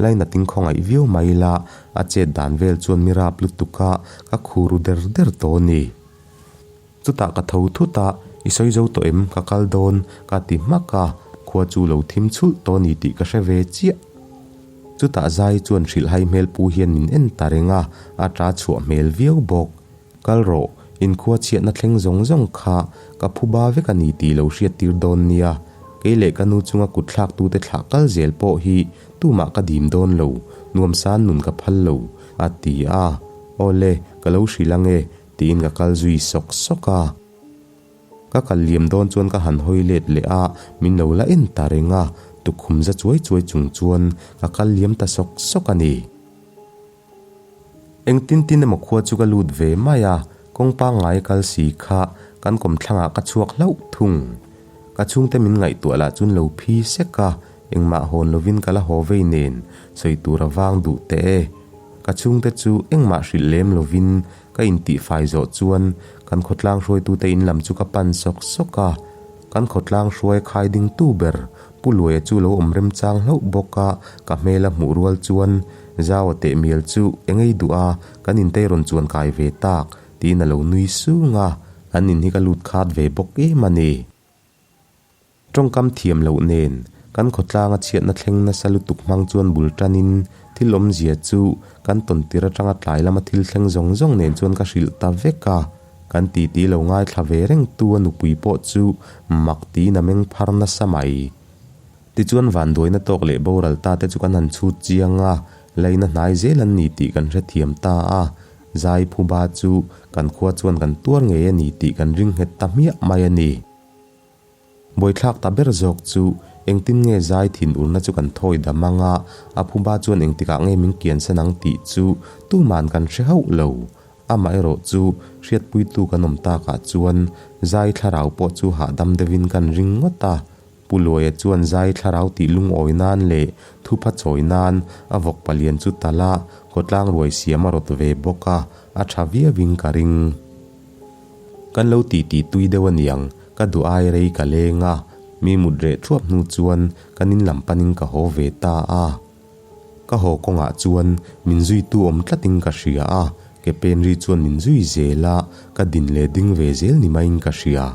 Lainatin khawngaih viau mai ila, a chet dan vel chuan mi rap lutuk a, ka khur ru der der tawh a ni. Chutah ka tho thut a, I sawi zo tawh em? Ka kal dawn, ka ti hmak a, khua chu lo thim chhulh tawh a ni tih ka hre ve chiah. Chutah Zai chuan hrilhhai hmel pu hian min en ta reng a, a ta chhuah hmel viau bawk. Kal rawh, inkhua chhiatna thleng zawng zawng kha ka phu ba vek a ni tih lo hriat tir dawn nia. Kei leh ka nu chunga kut thlaktute thlah kal zel pawh hi tumah ka dim dawn lo, nuamsan nun ka phal lo, a ti a. Awle, ka lo hrilh ange, Tiin ka kal zui sawk sawk a. Ka kal liam dawn chuan ka han hawi let leh a, min lo la en ta reng a, tukkhum za chuai chuai chung chuan ka kal liam ta sawk sawk a ni. Engtin tin emaw khua chu ka lut ve mai a, kawng pangngai kal si kha kan kawmthlangah ka chhuak hlauh thung. Ka chhungte min ngaihtuah lah chuan lo phi sek a, engmah hawn lovin ka la haw vei nen sawi tur a vang duh teh e. Ka chhungte chu engmah hrilh lem lovin Ka intihfai zawh chuan kan khawtlang hruaitute in lam chu ka pan sawk sawk a, kan khawtlang hruai khai dingtu ber Pu Luaia chu lo awm remchang hlauh bawk a, ka hmel a hmuh rual chuan Zau a teh mial chu engei duh a, kan intei rawn chuan kai ve tak tiin a lo nui sung a, an in hi ka lut khat ve bawk em a ni. Tawngkam thiam loh nen kan khawtlanga chhiatna thleng nasa lutuk hmang chuan bul tanin thil awmzia chu kan tawn tir atanga tlai lama thil thleng zawng zawng nen chuan ka hrilh ta vek a. Kan titi lo ngaithla ve reng tu a nupui pawh chu mak tiin a meng phar nasa mai. Tichuan vanduaina tawk leh boral ta te chu kan han chhut chiang a, laina hnai zel an ni tih kan hrethiam ta a. Zai phuba chu kan khua chuan kan tuar ngei a ni tih kan ring nghet ta hmiah mai a ni. Buaithlak ta ber zawk chu engtin nge zai thin urna chu kan thawi dam ang a, a phuba chuan engtikah nge min kiansan ang tih chu tuman kan hre hauh lo. Amaherawh chu hriatpuitu kan awm takah chuan zai thlarau pawh chu hahdam deuhin kan ring ngawt a. Pu Luaia chuan zai thlarau tih lungawi nan leh thupha chawi nan a vawk palian chu tal a, khawtlang ruai siam a rawt ve bawk a, a tha viauin ka ring. Kan lo ti ti tui deuh aniang, ka duh ai rei ka leng a, mi mut reh thuap hnu chuan kan in lam panin ka haw ve ta a. Ka haw kawngah chuan min zuitu awm tlatin ka hria a, ke pen ri chuan min zui zel a, ka din leh ding ve zel ni maiin ka hria.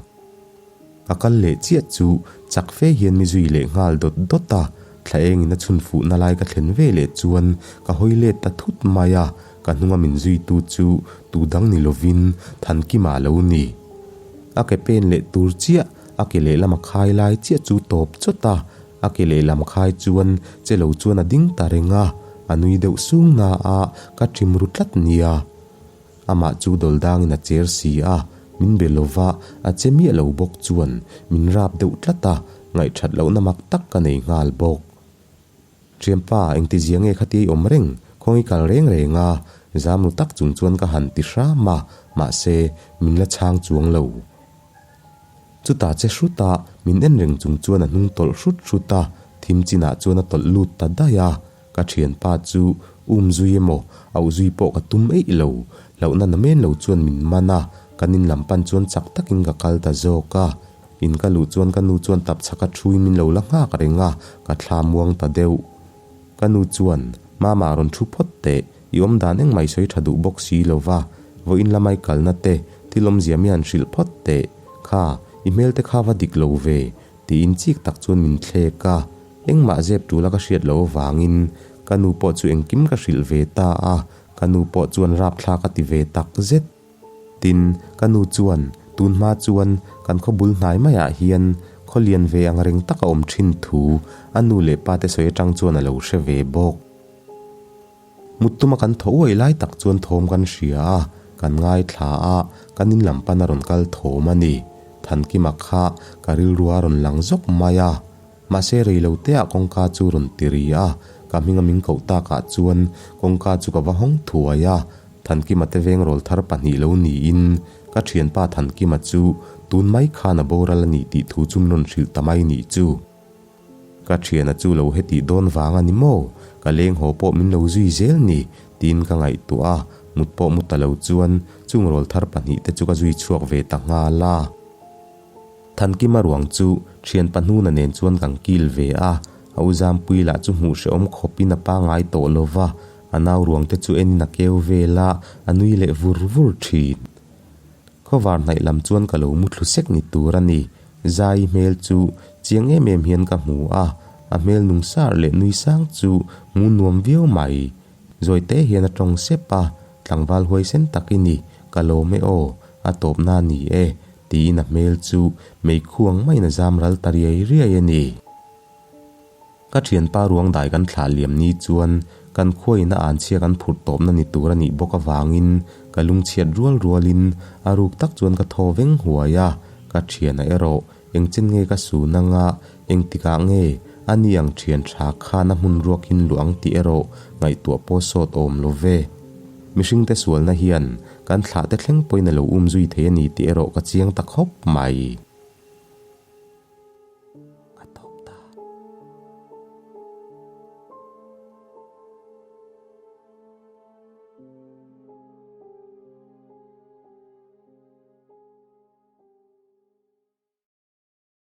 Ka kal leh chiah chu chak fe hian mi zui leh nghal dawt dawt a, thla engin a chhun fuhna lai ka thlen ve leh chuan ka hawi let ta thut mai a, ka hnunga min zuitu chu tu dang ni lovin Thankima a lo ni. A ke pen leh tur chiah, a ke lehlam a khai lai chiah chu tawp chawt a, a ke lehlam khai chuan che lo chuan a ding ta reng a, a nui deuh sung na a, ka ṭim ru tlat nia. Amah chu dawldangin a cher si a, min be lova a che miah lo bawk chuan min rap deuh tlat a, ngaihthat lohna mak tak ka nei nghal bawk. Thianpa, engtizia nge khatia i awm reng, khawngi kal reng reng a, zam ru tak chung chuan ka han ti hram a, mahse, min la chhang chuang lo. Chutah che hrut a, min en reng chung chuan a hnung tawlh hrut hrut a, thim chinah chuan a tawlh lut ta daih a. Ka thianpa chu um zui emaw, auh zui pawh ka tum eih lo. Hlauhna na men lo chuan min man a, kan in lam pan chuan chak takin ka kal ta zawk a. In ka luh chuan ka nu chuan tap chhaka thuin min lo la nghak reng a, ka thla muang ta deuh. Ka nu chuan, Mama rawn thu phawt teh, i awm dan engmah i sawi tha duh bawk si lo va, vawiin lamai kalna te, thil awmzia mi han hrilh phawt teh. Kha, i hmel te kha va dik lo ve, tiin chik tak chuan min thlek a. Engmah zep tul a ka hriat loh avangin ka nu pawh chu engkim ka hrilh ve ta a, ka nu pawh chuan rapthlak a ti ve tak zet. Tin, ka nu chuan tun hma chuan kan khaw bul hnai maiah hian khaw lian ve ang reng tak a awm thin thu a nu leh pa te sawi atang chuan a lo hre ve bawk. Mut tuma kan thaw uaih lai tak chuan thawm kan hria a, kan ngaithla a, kan in lam pan a rawn kal thawm a ni. Thankima kha ka rilru a rawn lang zawk mai a. Mahse rei lo teah kawngka chu rawn ti ri a, ka hminga min koh takah chuan kawngka chu ka va hawng thuai a, Thankima te veng rawl thar pahnih lo niin ka thianpa Thankima chu tun mai khan a boral a nih tih thu chu min rawn hrilh ta mai nih chu. Ka thiana chu lo hetih dawn vang a ni maw? Ka leng haw pawh min lo zui zel ni tiin ka ngaihtuah a, mut pawh mu ta lo chuan chung rawl thar pahnih te chu ka zui chhuak ve ta nghal a. Thankima ruang chu thian pahnuna nen chuan kan kil ve a, a u Zampui lah chu hmuh hrehawm khawpin a pangai tawh lo va, a nau ruang te chu enin a keu vel a, a nui leh vur vur thin. Khawvar hnaih lam chuan ka lo mu thlu sek ni tur a ni. Zai hmel chu chiang em em hian ka hmu a, a hmel nung sar leh nui sang chu hmu nuam viau mai. Zawi te hian a tawng sep a, tlangval huaisen tak i ni, ka lawm e aw, a tawpna a ni e, tiin a hmel chu meikhuang maiin a zam ral ta riai riai a ni. Ka thianpa ruang dai kan thlah liam ni chuan kan khuain a anchhia kan phurh tawpna ni tur a nih bawk avangin ka lungchhiat rual rualin a ruk tak chuan ka thaw veng huai a, ka thiana erawh engchen nge ka sun anga engtikah nge a ni ang thian tha khan a hmun ruakin luh ang tih erawh ngaihtuah pawh sawt awm lo ve. Mihringte sualna hian kan thlahte thleng pawhin a lo um zui thei a ni tih erawh ka chiang ta khawp mai. A tawp ta.